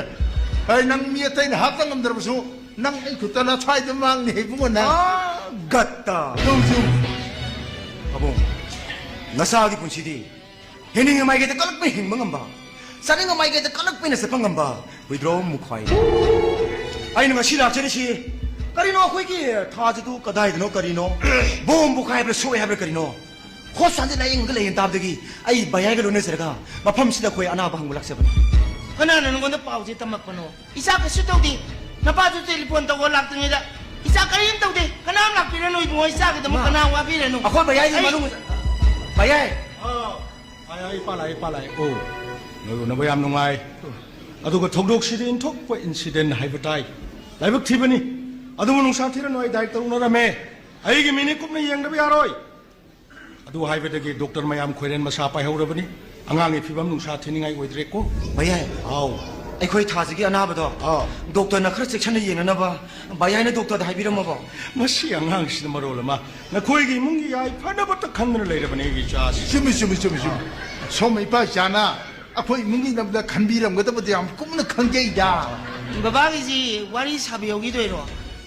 ꯑꯩ ꯅꯪ ꯃꯤ ꯑꯇꯩꯅ ꯍꯥꯠꯄ ꯉꯝꯗ꯭ꯔꯕꯁꯨ ꯅꯪ ꯑꯩ ꯈꯨꯠꯇ ꯅꯁꯥꯏꯗ ꯃꯥꯡꯅꯤ ꯏꯕꯨꯡꯉꯣ ꯅꯪ꯫ ꯑꯥ, ꯒꯠꯇ꯫ ꯇꯧꯁꯨ꯫ ꯄꯥꯕꯨꯡ, ꯅꯆꯥꯒꯤ ꯄꯨꯟꯁꯤꯗꯤ ꯍꯤꯡꯅꯤꯡꯉ ꯃꯥꯏꯀꯩꯗ ꯀꯜꯂꯛꯄ ꯍꯤꯡꯕ ꯉꯝꯕ, ꯆꯠꯅꯤꯡꯉ ꯃꯥꯏꯀꯩꯗ ꯀꯜꯂꯛꯄꯅ ꯆꯠꯄ ꯉꯝꯕ ꯍꯨꯏꯗ꯭ꯔꯣꯝ ꯃꯨꯈꯥꯏ꯫ ꯑꯩꯅ ꯉꯁꯤ ꯂꯥꯛꯆꯔꯤꯁꯤ ꯀꯔꯤꯅꯣ, ꯑꯩꯈꯣꯏꯒꯤ ꯊꯥꯖꯗꯨ ꯀꯗꯥꯏꯗꯅꯣ, ꯀꯔꯤꯅꯣ? ꯕꯣꯝꯕꯨ ꯀꯥꯏꯕ꯭ꯔꯥ, ꯁꯣꯛꯑꯦ ꯍꯥꯏꯕ꯭ꯔꯥ, ꯀꯔꯤꯅꯣ? ꯍꯣꯁꯄꯤꯇꯥꯜꯗ ꯂꯥꯌꯦꯡꯉꯒ ꯂꯩꯌꯦꯅ ꯇꯥꯕꯗꯒꯤ ꯑꯩ ꯕꯌꯥꯏꯒ ꯂꯣꯏꯅꯖꯔꯒ ꯃꯐꯝꯁꯤꯗ ꯑꯩꯈꯣꯏ ꯑꯅꯥꯕ ꯍꯪꯕ ꯂꯥꯛꯆꯕꯅꯤ꯫ ꯀꯅꯥꯅ ꯅꯉꯣꯟꯗ ꯄꯥꯎꯁꯦ ꯇꯝꯃꯛꯄꯅꯣ? ꯏꯆꯥ ꯀꯩꯁꯨ ꯇꯧꯗꯦ꯫ ꯅꯄꯥꯁꯨ ꯇꯦꯂꯤꯐꯣꯟ ꯇꯧꯕ ꯂꯥꯛꯇ꯭ꯔꯤꯉꯩꯗ ꯏꯆꯥ ꯀꯔꯤꯝ ꯇꯧꯗꯦ꯫ ꯀꯅꯥꯝ ꯂꯥꯛꯄꯤꯔꯅꯨ ꯏꯕꯨꯡꯉꯣ, ꯏꯆꯥꯒꯤꯗꯃꯛ ꯃꯥ, ꯀꯅꯥ ꯋꯥꯕꯤꯔꯅꯨ꯫ ꯑꯩꯈꯣꯏ ꯕꯌꯥꯏꯒꯤ ꯑꯩ ꯃꯅꯨꯡ-, ꯕꯌꯥꯏ꯫ ꯑꯥ, ꯑꯩ, ꯑꯩ ꯄꯥꯜꯂꯛꯑꯦ, ꯑꯩ ꯄꯥꯜꯂꯛꯑꯦ꯫ ꯑꯣ, ꯅꯣꯏ ꯎꯅꯕ ꯌꯥꯝ ꯅꯨꯡꯉꯥꯏ꯫ ꯑꯗꯨꯒ ꯊꯧꯗꯣꯛꯁꯤꯗꯤ ꯏꯟꯊꯣꯛꯄ incident ꯍꯥꯏꯕ ꯇꯥꯏ꯫ ꯂꯥꯏꯕꯛ ꯊꯤꯕꯅꯤ꯫ ꯑꯗꯨꯕꯨ ꯅꯨꯡꯁꯥ ꯊꯤꯔꯅꯨ, ꯑꯩ ꯗꯥꯏꯔꯦꯛꯇꯔ ꯎꯅꯔꯝꯃꯦ꯫ ꯑꯩꯒꯤ ꯃꯤꯅꯤ ꯀꯨꯞꯅ ꯌꯦꯡꯗꯕ ꯌꯥꯔꯣꯏ꯫ ꯑꯗꯨ ꯍꯥꯏꯕꯗꯒꯤ ꯗꯣꯛꯇꯔ ꯃꯌꯥꯝ ꯈꯣꯏꯔꯦꯟ ꯃꯁꯥ ꯄꯥꯏꯍꯧꯔꯕꯅꯤ꯫ ꯑꯉꯥꯡꯒꯤ ꯐꯤꯕꯝ ꯅꯨꯡꯁꯥ ꯊꯤꯅꯤꯡꯉꯥꯏ ꯑꯣꯏꯗ꯭ꯔꯦꯀꯣ꯫ ꯕꯌꯥꯏ꯫ ꯑꯥꯎ꯫ ꯑꯩꯈꯣꯏ ꯊꯥꯁꯤꯒꯤ ꯑꯅꯥꯕꯗꯣ ꯑꯥ꯫ ꯗꯣꯛꯇꯔꯅ ꯈꯔ ꯆꯦꯛꯁꯤꯟꯅ ꯌꯦꯡꯅꯅꯕ ꯚꯥꯏ ꯍꯥꯏꯅ ꯗꯣꯛꯇꯔꯗ ꯍꯥꯏꯕꯤꯔꯝꯃꯕꯣ? ꯃꯁꯤ ꯑꯉꯥꯡꯁꯤꯅ ꯃꯔꯣꯜ ꯑꯃ ꯅꯈꯣꯏꯒꯤ ꯏꯃꯨꯡꯒꯤ ꯌꯥꯏꯐꯅꯕꯇ ꯈꯟꯗꯨꯅ ꯂꯩꯔꯕꯅꯦ ꯑꯩꯒꯤ ꯏꯆꯥꯁꯤ꯫ ꯆꯨꯝꯃꯤ, ꯆꯨꯝꯃꯤ, ꯆꯨꯝꯃꯤ, ꯆꯨꯝꯃꯤ꯫ ꯁꯣꯝ ꯏꯄꯥ ꯏꯆꯥꯅ ꯑꯩꯈꯣꯏ ꯏꯃꯨꯡꯒꯤ ꯂꯝꯗ ꯈꯟꯕꯤꯔꯝꯒꯗꯕꯗꯤ ꯌꯥꯝ ꯀꯨꯞꯅ ꯈꯪꯖꯩꯗ꯫ ꯕꯕꯥꯒꯤꯁꯤ ꯋꯥꯔꯤ ꯁꯥꯕ ꯌꯧꯈꯤꯗꯣꯏꯔꯣ?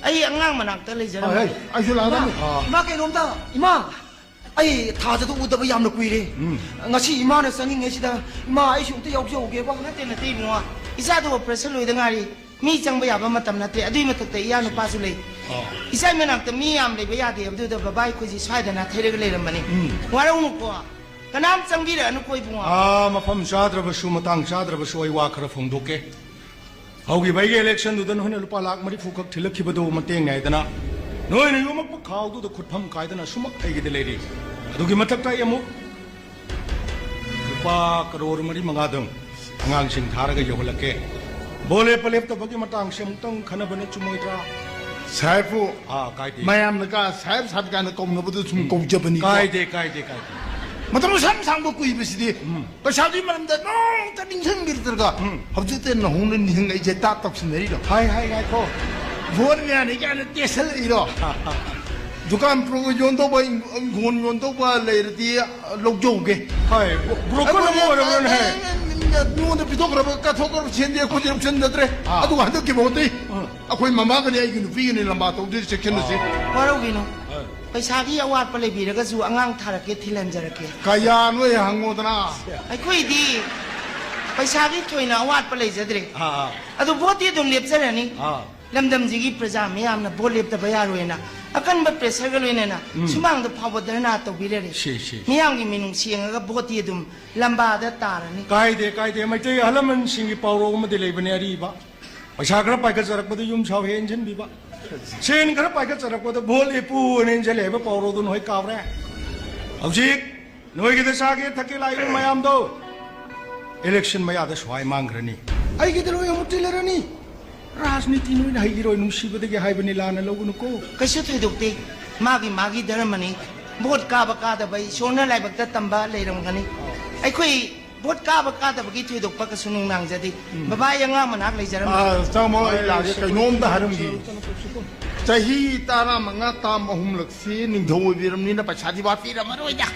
ꯑꯩ ꯑꯉꯥꯡ ꯃꯅꯥꯛꯇ ꯂꯩꯖꯔꯝꯃꯒꯦ꯫ ꯍꯣꯏ, ꯍꯣꯏ, ꯑꯩꯁꯨ ꯂꯥꯛꯑꯗꯝꯅꯤ꯫ ꯏꯃꯥ, ꯑꯥ꯫ ꯏꯃꯥ ꯀꯩꯅꯣꯝꯇ, ꯏꯃꯥ! ꯑꯩ ꯊꯥꯖꯗꯣ ꯎꯗꯕ ꯌꯥꯝꯅ ꯀꯨꯏꯔꯦ꯫ ꯎꯝ꯫ ꯉꯁꯤ ꯏꯃꯥꯅ ꯆꯪꯉꯤꯉꯩꯁꯤꯗ, ꯏꯃꯥ, ꯑꯩꯁꯨ ꯑꯝꯇ ꯌꯥꯎꯖꯍꯧꯒꯦꯕ꯫ ꯅꯠꯇꯦ, ꯅꯠꯇꯦ, ꯏꯕꯨꯡꯉꯣ꯫ ꯏꯆꯥꯗꯣ operation ꯂꯣꯏꯗ ꯉꯥꯏꯔꯤ꯫ ꯃꯤ ꯆꯪꯕ ꯌꯥꯕ ꯃꯇꯝ ꯅꯠꯇꯦ꯫ ꯑꯗꯨꯏ ꯃꯊꯛꯇ ꯏꯌꯥ ꯅꯨꯄꯥꯁꯨ ꯂꯩ꯫ ꯑꯣ꯫ ꯏꯆꯥꯏ ꯃꯅꯥꯛꯇ ꯃꯤ ꯌꯥꯝ ꯂꯩꯕ ꯌꯥꯗꯦ꯫ ꯑꯗꯨꯗ ꯕꯕꯥ ꯑꯩꯈꯣꯏꯁꯤ ꯁ꯭ꯋꯥꯏꯗ ꯅꯥꯊꯩꯔꯒ ꯂꯩꯔꯝꯕꯅꯤ꯫ ꯎꯝ꯫ ꯋꯥꯔꯧꯅꯨꯀꯣ꯫ ꯀꯅꯥꯝ ꯆꯪꯕꯤꯔꯛꯑꯅꯨꯀꯣ, ꯏꯕꯨꯡꯉꯣ꯫ ꯑꯥ, ꯃꯐꯝ ꯆꯥꯗ꯭ꯔꯕꯁꯨ, ꯃꯇꯥꯡ ꯆꯥꯗ꯭ꯔꯕꯁꯨ ꯑꯩ ꯋꯥ ꯈꯔ ꯐꯣꯡꯗꯣꯛꯀꯦ꯫ ꯍꯧꯈꯤꯕ ꯑꯩꯒꯤ election ꯗꯨꯗ ꯅꯈꯣꯏꯅ ꯂꯨꯄꯥ ꯂꯥꯈ ꯃꯔꯤꯐꯨ ꯈꯛ ꯊꯤꯜꯂꯛꯈꯤꯕꯗꯨ ꯃꯇꯦꯡꯅꯦ ꯍꯥꯏꯗꯅ ꯅꯈꯣꯏꯅ ꯌꯣꯝꯃꯛꯄ ꯈꯥꯎꯗꯨꯗ ꯈꯨꯠꯐꯝ ꯀꯥꯏꯗꯅ ꯁꯨꯃꯛ ꯑꯩꯒꯤꯗ ꯂꯩꯔꯤ꯫ ꯑꯗꯨꯒꯤ ꯃꯊꯛꯇ ꯑꯩ ꯑꯃꯨꯛ ꯂꯨꯄꯥ ꯀꯔꯣꯔ ꯃꯔꯤ ꯃꯉꯥꯗꯪ ꯑꯉꯥꯡꯁꯤꯡ ꯊꯥꯔꯒ ꯌꯧꯍꯜꯂꯛꯀꯦ꯫ ꯚꯣꯠ ꯂꯦꯞꯄ ꯂꯦꯞꯇꯕꯒꯤ ꯃꯇꯥꯡꯁꯤ ꯑꯃꯨꯛꯇꯪ ꯈꯟꯅꯕꯅ ꯆꯨꯝꯃꯣꯏꯗ꯭ꯔꯥ? ꯁꯥꯍꯦꯕꯄꯨ ꯑꯥ, ꯀꯥꯏꯗꯦ꯫ ꯃꯌꯥꯝꯅ ꯀꯥ ꯁꯥꯍꯦꯕ, ꯁꯥꯍꯦꯕ ꯀꯥꯏꯅ ꯀꯧꯅꯕꯗꯨ ꯁꯨꯝ ꯎꯝ꯫ ꯀꯧꯖꯕꯅꯤꯀꯣ꯫ ꯀꯥꯏꯗꯦ, ꯀꯥꯏꯗꯦ, ꯀꯥꯏꯗꯦ꯫ ꯃꯇꯝ ꯑꯁꯨꯛ ꯁꯥꯡꯕ ꯀꯨꯏꯕꯁꯤꯗꯤ ꯎꯝ꯫ ꯄꯩꯁꯥꯗꯨꯒꯤ ꯃꯔꯝꯗ ꯅꯣꯡꯇ ꯅꯤꯡꯁꯤꯡꯕꯤꯔꯛꯇ꯭ꯔꯒ ꯎꯝ꯫ ꯍꯧꯖꯤꯛꯇ ꯅꯧꯍꯧꯅ ꯅꯤꯡꯁꯤꯡꯉꯛꯏꯁꯦ ꯇꯥ ꯇꯧꯁꯤꯟꯅꯔꯤꯔꯣ? ꯍꯥꯏ, ꯍꯥꯏ, ꯉꯥꯏꯈꯣ꯫ ꯚꯣꯠ ꯃꯌꯥꯅꯤ ꯀꯥꯏꯅ ꯇꯦꯁꯜꯂꯛꯏꯔꯣ? ꯗꯨꯀꯥꯟ ꯄ꯭ꯔꯣ ꯌꯣꯟꯗꯧꯕ, ꯏꯪ-, ꯏꯪꯈꯣꯜ ꯌꯣꯟꯗꯧꯕ ꯂꯩꯔꯗꯤ ꯂꯧꯖꯧꯒꯦ꯫ ꯍꯣꯏ, ꯕ꯭ꯔꯣ-, ꯕ꯭ꯔꯣꯀꯔ ꯑꯃ ꯑꯩꯈꯣꯏꯅ ꯑꯣꯏꯔꯕ꯭ꯔꯅꯦ? ꯑꯦ, ꯑꯦ, ꯑꯦ, ꯃꯤꯉꯣꯟꯗ ꯄꯤꯊꯣꯛꯈ꯭ꯔꯕ, ꯀꯠꯊꯣꯛꯈ꯭ꯔꯕ ꯁꯦꯟꯗꯤ ꯑꯩꯈꯣꯏꯗꯤ ꯂꯧꯁꯤꯟꯖꯗ꯭ꯔꯦ꯫ ꯑꯥ꯫ ꯑꯗꯨꯒ ꯍꯟꯗꯛꯀꯤ ꯚꯣꯠꯇꯤ ꯑꯥ꯫ ꯑꯩꯈꯣꯏ ꯃꯃꯥꯒꯅꯤ ꯑꯩꯒꯤ ꯅꯨꯄꯤꯒꯅꯤ ꯂꯝꯕꯥ ꯇꯧꯗꯣꯏꯁꯦ, ꯆꯦꯛꯁꯤꯟꯅꯁꯤ꯫ ꯑꯥ꯫ ꯋꯥꯔꯧꯕꯤꯅꯨ꯫ ꯍꯣꯏ꯫ ꯄꯩꯁꯥꯒꯤ ꯑꯋꯥꯠꯄ ꯂꯩꯕꯤꯔꯒꯁꯨ ꯑꯉꯥꯡ ꯊꯥꯔꯛꯀꯦ, ꯊꯤꯜꯍꯟꯖꯔꯛꯀꯦ꯫ ꯀꯌꯥꯅꯣ ꯍꯦꯛ ꯍꯪꯉꯣꯗꯅ꯫ ꯑꯩꯈꯣꯏꯗꯤ ꯄꯩꯁꯥꯒꯤ ꯊꯣꯏꯅ ꯑꯋꯥꯠꯄ ꯂꯩꯖꯗ꯭ꯔꯦ꯫ ꯑꯥ, ꯑꯥ꯫ ꯑꯗꯨ ꯚꯣꯠꯇꯤ ꯑꯗꯨꯝ ꯂꯦꯞꯆꯔꯅꯤ꯫ ꯑꯥ꯫ ꯂꯝꯗꯝꯁꯤꯒꯤ ꯄ꯭ꯔꯖꯥ ꯃꯤꯌꯥꯝꯅ ꯚꯣꯠ ꯂꯦꯞꯇꯕ ꯌꯥꯔꯣꯏꯅ ꯑꯀꯟꯕ pressureꯒ ꯂꯣꯏꯅꯅ ꯎꯝ꯫ ꯁꯨꯃꯥꯡꯗ ꯐꯥꯎꯕ ꯙꯔꯅꯥ ꯇꯧꯕꯤꯔꯔꯦ꯫ ꯁꯤ, ꯁꯤ, ꯁꯤ꯫ ꯃꯤꯌꯥꯝꯒꯤ ꯃꯤꯅꯨꯡꯁꯤ ꯌꯦꯡꯉꯒ ꯚꯣꯠꯇꯤ ꯑꯗꯨꯝ ꯂꯝꯕꯥꯗ ꯇꯥꯔꯅꯤ꯫ ꯀꯥꯏꯗꯦ, ꯀꯥꯏꯗꯦ꯫ ꯃꯩꯇꯩ ꯑꯍꯜ ꯂꯃꯟꯁꯤꯡꯒꯤ ꯄꯥꯎꯔꯧ ꯑꯃꯗꯤ ꯂꯩꯕꯅꯦ ꯑꯔꯤꯕ꯫ ꯄꯩꯁꯥ ꯈꯔ ꯄꯥꯏꯈꯠꯆꯔꯛꯄꯗ ꯌꯨꯝ ꯁꯥꯎ ꯍꯦ ꯏꯟꯁꯤꯟꯕꯤꯕ꯫ ꯁꯦꯟ ꯈꯔ ꯄꯥꯏꯈꯠꯆꯔꯛꯄꯗ ꯚꯣꯠ ꯂꯦꯞꯄꯨ ꯍꯥꯏꯅ ꯏꯟꯁꯤꯜꯂꯦ ꯍꯥꯏꯕ ꯄꯥꯎꯔꯧꯗꯨ ꯅꯈꯣꯏ ꯀꯥꯎꯔꯦ? ꯍꯧꯖꯤꯛ ꯅꯣꯏꯒꯤꯗ ꯆꯥꯒꯦ ꯊꯛꯀꯦ ꯂꯥꯛꯏꯕ ꯃꯌꯥꯝꯗꯣ election ꯃꯌꯥꯗ ꯁ꯭ꯋꯥꯏ ꯃꯥꯡꯈ꯭ꯔꯅꯤ꯫ ꯑꯩꯒꯤꯗ ꯂꯣꯏ ꯑꯃꯨꯛ ꯇꯤꯜꯂꯔꯅꯤ꯫ ꯔꯥꯖꯅꯤꯇꯤ ꯅꯣꯏꯅ ꯍꯩꯈꯤꯔꯣꯏ, ꯅꯨꯡꯁꯤꯕꯗꯒꯤ ꯍꯥꯏꯕꯅꯤ, ꯂꯥꯟꯅ ꯂꯧꯒꯅꯨꯀꯣ꯫ ꯀꯩꯁꯨ ꯊꯣꯏꯗꯣꯛꯇꯦ, ꯃꯥꯒꯤ ꯃꯥꯒꯤ ꯙꯔꯃꯅꯤ꯫ ꯚꯣꯠ ꯀꯥꯕ ꯀꯥꯗꯕ ꯏꯁꯣꯔꯅ ꯂꯥꯏꯕꯛꯇ ꯇꯝꯕ ꯂꯩꯔꯝꯒꯅꯤ꯫ ꯑꯩꯈꯣꯏ ꯚꯣꯠ ꯀꯥꯕ ꯀꯥꯗꯕꯒꯤ ꯊꯣꯏꯗꯣꯛꯄ ꯀꯩꯁꯨ ꯅꯨꯡꯅꯥꯡꯖꯗꯦ꯫ ꯎꯝ꯫ ꯕꯕꯥ, ꯑꯩ ꯑꯉꯥꯡ ꯃꯅꯥꯛ ꯂꯩꯖꯔꯝꯃꯒꯦ꯫ ꯑꯥ, ꯆꯪꯉꯣ, ꯑꯩ ꯂꯥꯛꯑꯒꯦ꯫ ꯀꯩꯅꯣꯝꯇ ꯍꯥꯏꯔꯝꯒꯦ꯫ ꯆꯍꯤ ꯇꯔꯥꯃꯉꯥ ꯇꯥꯝ ꯑꯍꯨꯝꯂꯛꯁꯤ ꯅꯤꯡꯊꯧ ꯑꯣꯏꯕꯤꯔꯕꯅꯤꯅ ꯄꯩꯁꯥꯗꯤ ꯋꯥꯠꯄꯤꯔꯝꯃꯔꯣꯏꯗ꯫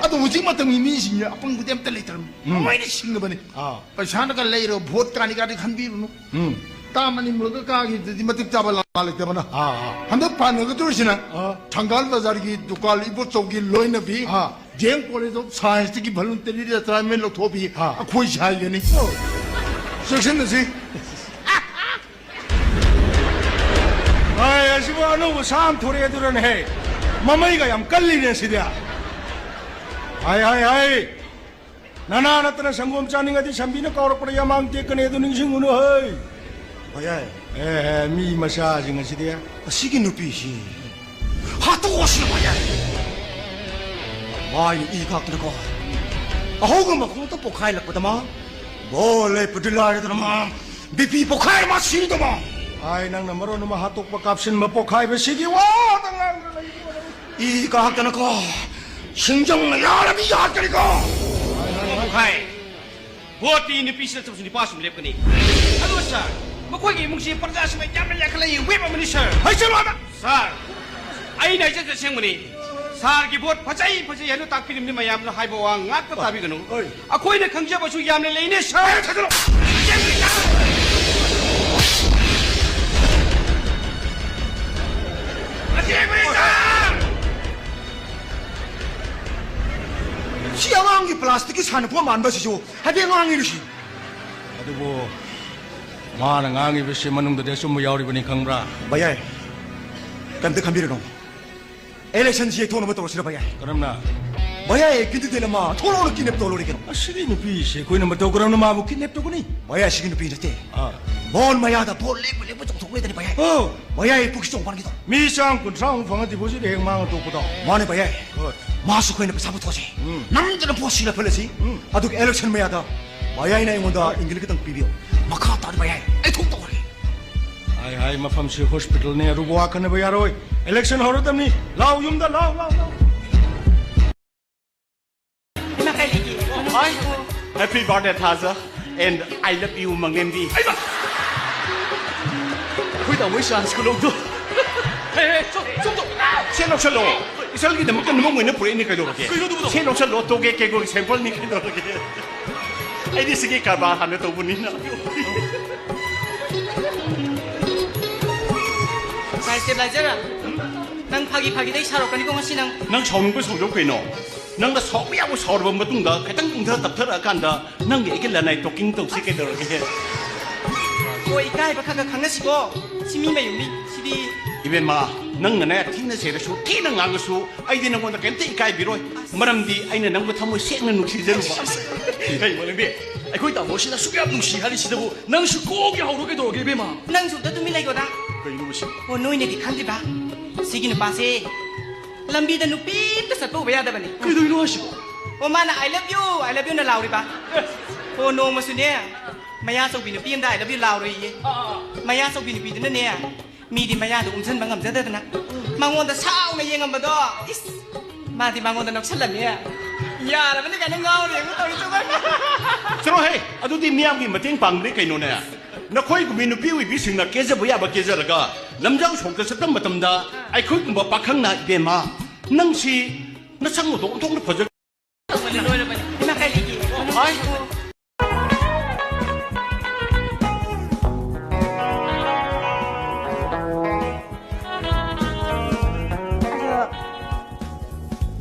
ꯑꯗꯣ ꯍꯧꯖꯤꯛ ꯃꯇꯝꯒꯤ ꯃꯤꯁꯤꯡꯁꯦ ꯑꯄꯪꯕꯗꯤ ꯑꯝꯇ ꯂꯩꯇ꯭ꯔꯕꯅꯤ꯫ ꯎꯝ꯫ ꯂꯣꯏꯅ ꯁꯤꯡꯉꯕꯅꯤ꯫ ꯑꯥ꯫ ꯄꯩꯁꯥꯅꯒ ꯂꯩꯔꯒ ꯚꯣꯠ ꯀꯥꯅꯤ ꯀꯥꯗꯤ ꯈꯟꯕꯤꯔꯨꯅꯨ꯫ ꯎꯝ꯫ ꯇꯥꯝ ꯑꯅꯤ ꯃꯨꯔꯒ ꯀꯥꯈꯤꯕꯗꯨꯗꯤ ꯃꯇꯤꯛ ꯆꯥꯕ ꯂꯥ ꯂꯩꯇꯕꯅ꯫ ꯑꯥ, ꯑꯥ꯫ ꯍꯟꯗꯛ ꯄꯥꯟꯅꯒꯗꯧꯔꯤꯁꯤꯅ ꯑꯥ꯫ ꯊꯪꯒꯥꯜ ꯕꯖꯥꯔꯒꯤ ꯗꯨꯀꯥꯟ ꯏꯕꯣꯆꯧꯒꯤ ꯂꯣꯏꯅꯕꯤ ꯑꯥ꯫ ꯗꯤ ꯑꯦꯝ ꯀꯣꯂꯦꯖ ꯑꯣꯐ ꯁꯥꯏꯟꯁꯇꯒꯤ ꯚꯣꯂꯨꯟꯇꯔꯤ ꯔꯤꯇꯥꯌꯔꯃꯦꯟ ꯂꯧꯊꯣꯛꯄꯤ ꯑꯥ꯫ ꯑꯩꯈꯣꯏ ꯁꯥꯏꯒꯅꯤ꯫ ꯆꯦꯛꯁꯤꯟꯅꯁꯤ꯫ ꯍꯥꯏ, ꯑꯁꯤꯕꯨ ꯑꯅꯧꯕ ꯁꯥ ꯑꯃ ꯊꯣꯔꯛꯑꯦ ꯑꯗꯨꯔꯅꯦꯍꯦ꯫ ꯃꯃꯩꯒ ꯌꯥꯝ ꯀꯜꯂꯤꯅꯦ ꯁꯤꯗꯤ꯫ ꯍꯥꯏ, ꯍꯥꯏ, ꯍꯥꯏ꯫ ꯅꯅꯥ ꯅꯠꯇꯅ ꯁꯪꯒꯣꯝ ꯆꯥꯅꯤꯡꯉꯗꯤ ꯁꯝꯕꯤꯅ ꯀꯥꯎꯔꯛꯄꯗ ꯌꯥꯃꯥꯡ ꯇꯦꯛꯀꯅꯤ, ꯑꯗꯨ ꯅꯤꯡꯁꯤꯡꯉꯨꯅꯨ ꯍꯩ꯫ ꯚꯌꯥꯏ꯫ ꯑꯦ, ꯑꯦ, ꯃꯤ ꯃꯆꯥꯁꯤꯡ ꯑꯁꯤꯗꯤ꯫ ꯑꯁꯤꯒꯤ ꯅꯨꯄꯤꯁꯤ ꯍꯥꯠꯇꯣꯛꯑꯁꯤ ꯚꯌꯥꯏ꯫ ꯃꯥꯏ ꯏ ꯀꯥꯛꯇꯅꯀꯣ꯫ ꯑꯍꯧꯕ ꯃꯈꯣꯡꯗ ꯄꯣꯛꯈꯥꯏꯂꯛꯄꯗ ꯃꯥ ꯕꯣꯜ ꯂꯦꯞꯄꯗꯤ ꯂꯥꯏꯔꯗꯅ ꯃꯥ ꯕꯤ ꯄꯤ ꯄꯣꯛꯈꯥꯏ ꯃꯥ ꯁꯤꯗꯃ꯫ ꯑꯥꯏ, ꯅꯪꯅ ꯃꯔꯣꯟ ꯑꯃ ꯍꯥꯠꯇꯣꯛꯄ ꯀꯥꯞꯁꯤꯟꯕ ꯄꯣꯛꯈꯥꯏꯕ ꯁꯤꯒꯤ ꯋꯥꯗ ꯉꯥꯡꯗꯅ ꯂꯩꯕ꯫ ꯏ ꯀꯥꯛꯇꯅꯀꯣ, ꯁꯤꯡꯖꯪꯅ ꯌꯥꯔꯕꯤ ꯌꯥꯠꯀꯅꯤꯀꯣ꯫ ꯄꯣꯛꯈꯥꯏ꯫ ꯚꯣꯠꯇꯤ ꯅꯨꯄꯤꯁꯤꯅ ꯆꯠꯄꯁꯨ ꯅꯨꯄꯥꯁꯨ ꯂꯦꯞꯀꯅꯤ꯫ ꯑꯗꯨꯒ ꯁꯥꯔ, ꯃꯈꯣꯏꯒꯤ ꯏꯃꯨꯡꯁꯤ ꯄ꯭ꯔꯖꯥꯁꯤꯡꯅ ꯌꯥꯝꯅ ꯌꯥꯈꯠꯂꯛꯏ, ꯋꯦꯞ ꯑꯃꯅꯤ ꯁꯥꯔ꯫ ꯍꯩꯖꯜꯂꯣ ꯑꯗ! ꯁꯥꯔ, ꯑꯩꯅ ꯍꯥꯏꯖꯕꯁꯦ ꯑꯁꯦꯡꯕꯅꯤ꯫ ꯁꯥꯔꯒꯤ ꯚꯣꯠ ꯐꯖꯩ, ꯐꯖꯩ ꯍꯥꯏꯅ ꯇꯥꯛꯄꯤꯔꯤꯕꯅꯤ ꯃꯌꯥꯝꯅ ꯍꯥꯏꯕ ꯋꯥ ꯉꯥꯛꯇ ꯇꯥꯕꯤꯒꯅꯨ꯫ ꯍꯣꯏ꯫ ꯑꯩꯈꯣꯏꯅ ꯈꯪꯖꯕꯁꯨ ꯌꯥꯝꯅ ꯂꯩꯅꯦ ꯁꯥꯔ꯫ ꯑꯦ, ꯊꯥꯖꯜꯂꯣ! ꯑꯁꯦꯡꯕꯅꯤ ꯁꯥꯔ! ꯑꯁꯦꯡꯕꯅꯤ ꯁꯥꯔ! ꯁꯤ ꯑꯉꯥꯡꯒꯤ ꯄ꯭ꯂꯥꯁꯇꯤꯛꯀꯤ ꯁꯥꯟꯅꯄꯣꯠ ꯃꯥꯟꯕꯁꯤꯁꯨ ꯍꯥꯏꯐꯦꯠ ꯉꯥꯡꯉꯤꯅꯦ ꯁꯤ꯫ ꯑꯗꯨꯕꯨ ꯃꯥꯅ ꯉꯥꯡꯉꯤꯕꯁꯤ ꯃꯅꯨꯡꯗꯗꯤ ꯑꯆꯨꯝꯕ ꯌꯥꯎꯔꯤꯕꯅꯤ ꯈꯪꯕ꯭ꯔꯥ? ꯚꯌꯥꯏ, ꯀꯩꯝꯇ ꯈꯟꯕꯤꯔꯨꯅꯨ꯫ ꯏꯂꯦꯛꯁꯟꯁꯤ ꯌꯩꯊꯣꯛꯅꯕ ꯇꯧꯔꯁꯤꯔ ꯚꯌꯥꯏ? ꯀꯔꯝꯅ? ꯚꯌꯥꯏ, ꯀꯦꯟꯗꯤꯗꯦꯠ ꯑꯃ ꯊꯣꯛꯂꯛꯑꯣꯅ ꯀꯤꯗꯅꯦꯞ ꯇꯧ ꯂꯣꯏꯔꯦ ꯀꯩꯅꯣ꯫ ꯑꯁꯤꯒꯤ ꯅꯨꯄꯤꯁꯦ ꯑꯩꯈꯣꯏꯅ ꯃꯇꯧ ꯀꯔꯝꯅ ꯃꯥꯕꯨ ꯀꯤꯗꯅꯦꯞ ꯇꯧꯒꯅꯤ? ꯚꯌꯥꯏ, ꯑꯁꯤꯒꯤ ꯅꯨꯄꯤ ꯅꯠꯇꯦ꯫ ꯑꯥ꯫ ꯃꯣꯟ ꯃꯌꯥꯗ ꯚꯣꯠ ꯂꯦꯞꯄ ꯂꯦꯞꯄ ꯆꯣꯡꯊꯣꯛꯂꯦꯗꯅꯤ ꯚꯌꯥꯏ꯫ ꯑꯣ꯫ ꯚꯌꯥꯏ, ꯄꯨꯛꯁꯤ ꯆꯣꯡꯄꯥꯟꯒꯤꯗꯣ꯫ ꯃꯤ ꯆꯥꯝ ꯀꯨꯟꯊ꯭ꯔꯥꯃꯨꯛ ꯐꯪꯉ ꯗꯤꯄꯣꯖꯤꯠ ꯍꯦꯛ ꯃꯥꯡꯉ ꯇꯣꯛꯄꯗꯣ꯫ ꯃꯥꯅꯦ ꯚꯌꯥꯏ꯫ ꯍꯣꯏ꯫ ꯃꯥꯁꯨ ꯑꯩꯈꯣꯏꯅ ꯄꯩꯁꯥ ꯄꯨꯊꯣꯛꯁꯦ꯫ ꯎꯝ꯫ ꯅꯝꯗꯅ ꯚꯣꯠ ꯁꯤꯅ ꯐꯜꯂꯁꯤ꯫ ꯎꯝ꯫ ꯑꯗꯨꯒ ꯏꯂꯦꯛꯁꯟ ꯃꯌꯥꯗ ꯚꯌꯥꯏꯅ ꯑꯩꯉꯣꯟꯗ ꯏꯪꯒꯤꯠ ꯈꯤꯇꯪ ꯄꯤꯕꯤꯌꯣ꯫ ꯃꯈꯥ ꯇꯥꯅ ꯚꯌꯥꯏ, ꯑꯩ ꯊꯣꯛ ꯇꯧꯔꯒꯦ꯫ ꯍꯥꯏ ꯍꯥꯏ, ꯃꯐꯝꯁꯤ ꯍꯣꯁꯄꯤꯇꯥꯜꯅꯤ, ꯑꯔꯨꯕ ꯋꯥ ꯈꯟꯅꯕ ꯌꯥꯔꯣꯏ꯫ ꯏꯂꯦꯛꯁꯟ ꯍꯧꯔꯗꯕꯅꯤ꯫ ꯂꯥꯎ ꯌꯨꯝꯗ, ꯂꯥꯎ, ꯂꯥꯎ, ꯂꯥꯎ꯫ Happy birthday, Thaza, and I love you, ꯃꯪꯂꯦꯝꯕꯤ꯫ ꯑꯩꯃ! ꯑꯩꯈꯣꯏ ꯇꯥꯃꯣꯒꯤ chance ꯈꯨꯂꯧꯗꯣ꯫ ꯍꯦ, ꯍꯦ, ꯁꯣꯝ, ꯁꯣꯝ, ꯁꯣꯝ꯫ ꯁꯦ ꯂꯧꯁꯜꯂꯣ꯫ ꯏꯆꯜꯒꯤꯗꯃꯛꯇ ꯅꯨꯃꯪ ꯑꯣꯏꯅ ꯄꯨꯔꯛꯏꯅꯤ ꯀꯩꯗꯧꯔꯒꯦ? ꯀꯩꯅꯣ ꯑꯗꯨꯕꯨ? ꯁꯦ ꯂꯧꯁꯜꯂꯣ, ꯇꯣꯒꯦ ꯀꯦꯒꯣꯒꯤ sample ꯅꯤ ꯀꯩꯗꯧꯔꯒꯦ? ꯑꯩꯗꯤ ꯁꯤꯒꯤ ꯀꯔꯕꯥꯔ ꯍꯥꯟꯅ ꯇꯧꯕꯅꯤꯅ꯫ ꯁꯥꯔ stabilizer, ꯅꯪ ꯐꯥꯒꯤ ꯐꯥꯒꯤꯗꯩ ꯁꯥꯎꯔꯛꯀꯅꯤꯀꯣ ꯉꯁꯤ ꯅꯪ꯫ ꯅꯪ ꯁꯥꯎꯅꯤꯡꯕ ꯁꯥꯎꯖꯧ ꯀꯩꯅꯣ? ꯅꯪꯅ ꯁꯥꯎꯕ ꯌꯥꯕ ꯁꯥꯎꯔꯕ ꯃꯇꯨꯡꯗ, ꯈꯤꯇꯪ ꯏꯪꯊ ꯇꯞꯊꯔꯛꯑꯀꯥꯟꯗ, ꯅꯪꯒꯤ ꯑꯩꯒꯤ ꯂꯅꯥꯏ talking ꯇꯧꯁꯤ ꯀꯩꯗꯧꯔꯒꯦ? ꯑꯣ, ꯏꯀꯥꯏꯕ ꯈꯔ ꯈꯔ ꯈꯪꯅꯁꯤꯀꯣ꯫ ꯁꯤ ꯃꯤ ꯃꯌꯨꯝꯅꯤ, ꯁꯤꯗꯤ꯫ ꯏꯕꯦꯝꯃ, ꯅꯪꯅꯅꯦ, ꯊꯤꯅ ꯆꯩꯔꯁꯨ, ꯊꯤꯅ ꯉꯥꯡꯉꯁꯨ, ꯑꯩꯗꯤ ꯅꯪꯉꯣꯟꯗ ꯀꯩꯝꯇ ꯏꯀꯥꯏꯕꯤꯔꯣꯏ꯫ ꯃꯔꯝꯗꯤ ꯑꯩꯅ ꯅꯪꯕꯨ ꯊꯃꯣꯏ ꯁꯦꯡꯅ ꯅꯨꯡꯁꯤꯖꯔꯨꯕ꯫ ꯀꯩ ꯃꯔꯝꯗꯤ? ꯑꯩꯈꯣꯏ ꯇꯥꯃꯣꯁꯤꯅ ꯑꯁꯨꯛ ꯌꯥꯝ ꯅꯨꯡꯁꯤ ꯍꯥꯏꯔꯤꯁꯤꯗꯕꯨ, ꯅꯪꯁꯨ ꯀꯣꯛ ꯌꯥꯍꯧꯔꯣ ꯀꯩꯗꯧꯔꯒꯦ, ꯏꯕꯦꯝꯃ? ꯅꯪꯁꯨ ꯑꯝꯇ ꯇꯨꯃꯤꯟ ꯂꯩꯈꯣꯗ꯫ ꯀꯩꯅꯣ ꯃꯁꯤ? ꯑꯣ, ꯅꯣꯏꯅꯗꯤ ꯈꯪꯗ꯭ꯔꯤꯕ? ꯁꯤꯒꯤ ꯅꯨꯄꯥꯁꯦ ꯂꯝꯕꯤꯗ ꯅꯨꯄꯤ ꯑꯝꯇ ꯆꯠꯄ ꯎꯕ ꯌꯥꯗꯕꯅꯤ꯫ ꯀꯩꯗꯧꯔꯤꯅꯣ ꯍꯥꯏꯁꯤꯕꯣ? ꯑꯣ, ꯃꯥꯅ "I love you, I love you" ꯅ ꯂꯥꯎꯔꯤꯕ꯫ ꯑꯣ, ꯅꯣꯡꯃꯁꯨꯅꯦ, ꯃꯌꯥ ꯆꯧꯕꯤ ꯅꯨꯄꯤ ꯑꯝꯗ "I love you" ꯂꯥꯎꯔꯣꯏꯌꯦ꯫ ꯑꯥ, ꯑꯥ, ꯑꯥ꯫ ꯃꯌꯥ ꯆꯧꯕꯤ ꯅꯨꯄꯤꯗꯨꯅꯅꯦ, ꯃꯤꯗꯤ ꯃꯌꯥꯗꯣ ꯎꯝꯁꯟꯕ ꯉꯝꯖꯗꯗꯅ ꯃꯉꯣꯟꯗ ꯁꯥꯎꯅ ꯌꯦꯡꯉꯝꯕꯗꯣ, ꯏꯁ, ꯃꯥꯗꯤ ꯃꯉꯣꯟꯗ ꯅꯣꯛꯁꯜꯂꯝꯃꯦ꯫ ꯌꯥꯔꯕꯅꯤ ꯀꯥꯏꯅ ꯉꯥꯎꯔꯦ ꯑꯃꯨꯛ ꯇꯧꯔꯤꯗꯨꯕꯨ꯫ ꯆꯠꯂꯣꯍꯦ, ꯑꯗꯨꯗꯤ ꯃꯤꯌꯥꯝꯒꯤ ꯃꯇꯦꯡ ꯄꯥꯡꯕꯅꯤ ꯀꯩꯅꯣꯅꯦ꯫ ꯅꯈꯣꯏꯒꯨꯝꯕꯤ ꯅꯨꯄꯤ ꯑꯣꯏꯕꯤꯁꯤꯡꯅ ꯀꯦꯖꯕ ꯌꯥꯕ ꯀꯦꯖꯔꯒ ꯂꯝꯖꯥꯎ ꯁꯣꯛꯇ ꯆꯠꯄ ꯃꯇꯝꯗ ꯑꯩꯈꯣꯏꯒꯨꯝꯕ ꯄꯥꯈꯪꯅ, "ꯏꯕꯦꯝꯃ, ꯅꯪꯁꯤ ꯅꯁꯛ ꯃꯇꯧ ꯑꯣꯟꯊꯣꯛꯅ ꯐꯖ" ꯂꯣꯏꯔꯕꯅꯤ꯫ ꯏꯃꯥ, ꯀꯔꯤꯒꯤ? ꯍꯥꯏ꯫ ꯑꯗꯣ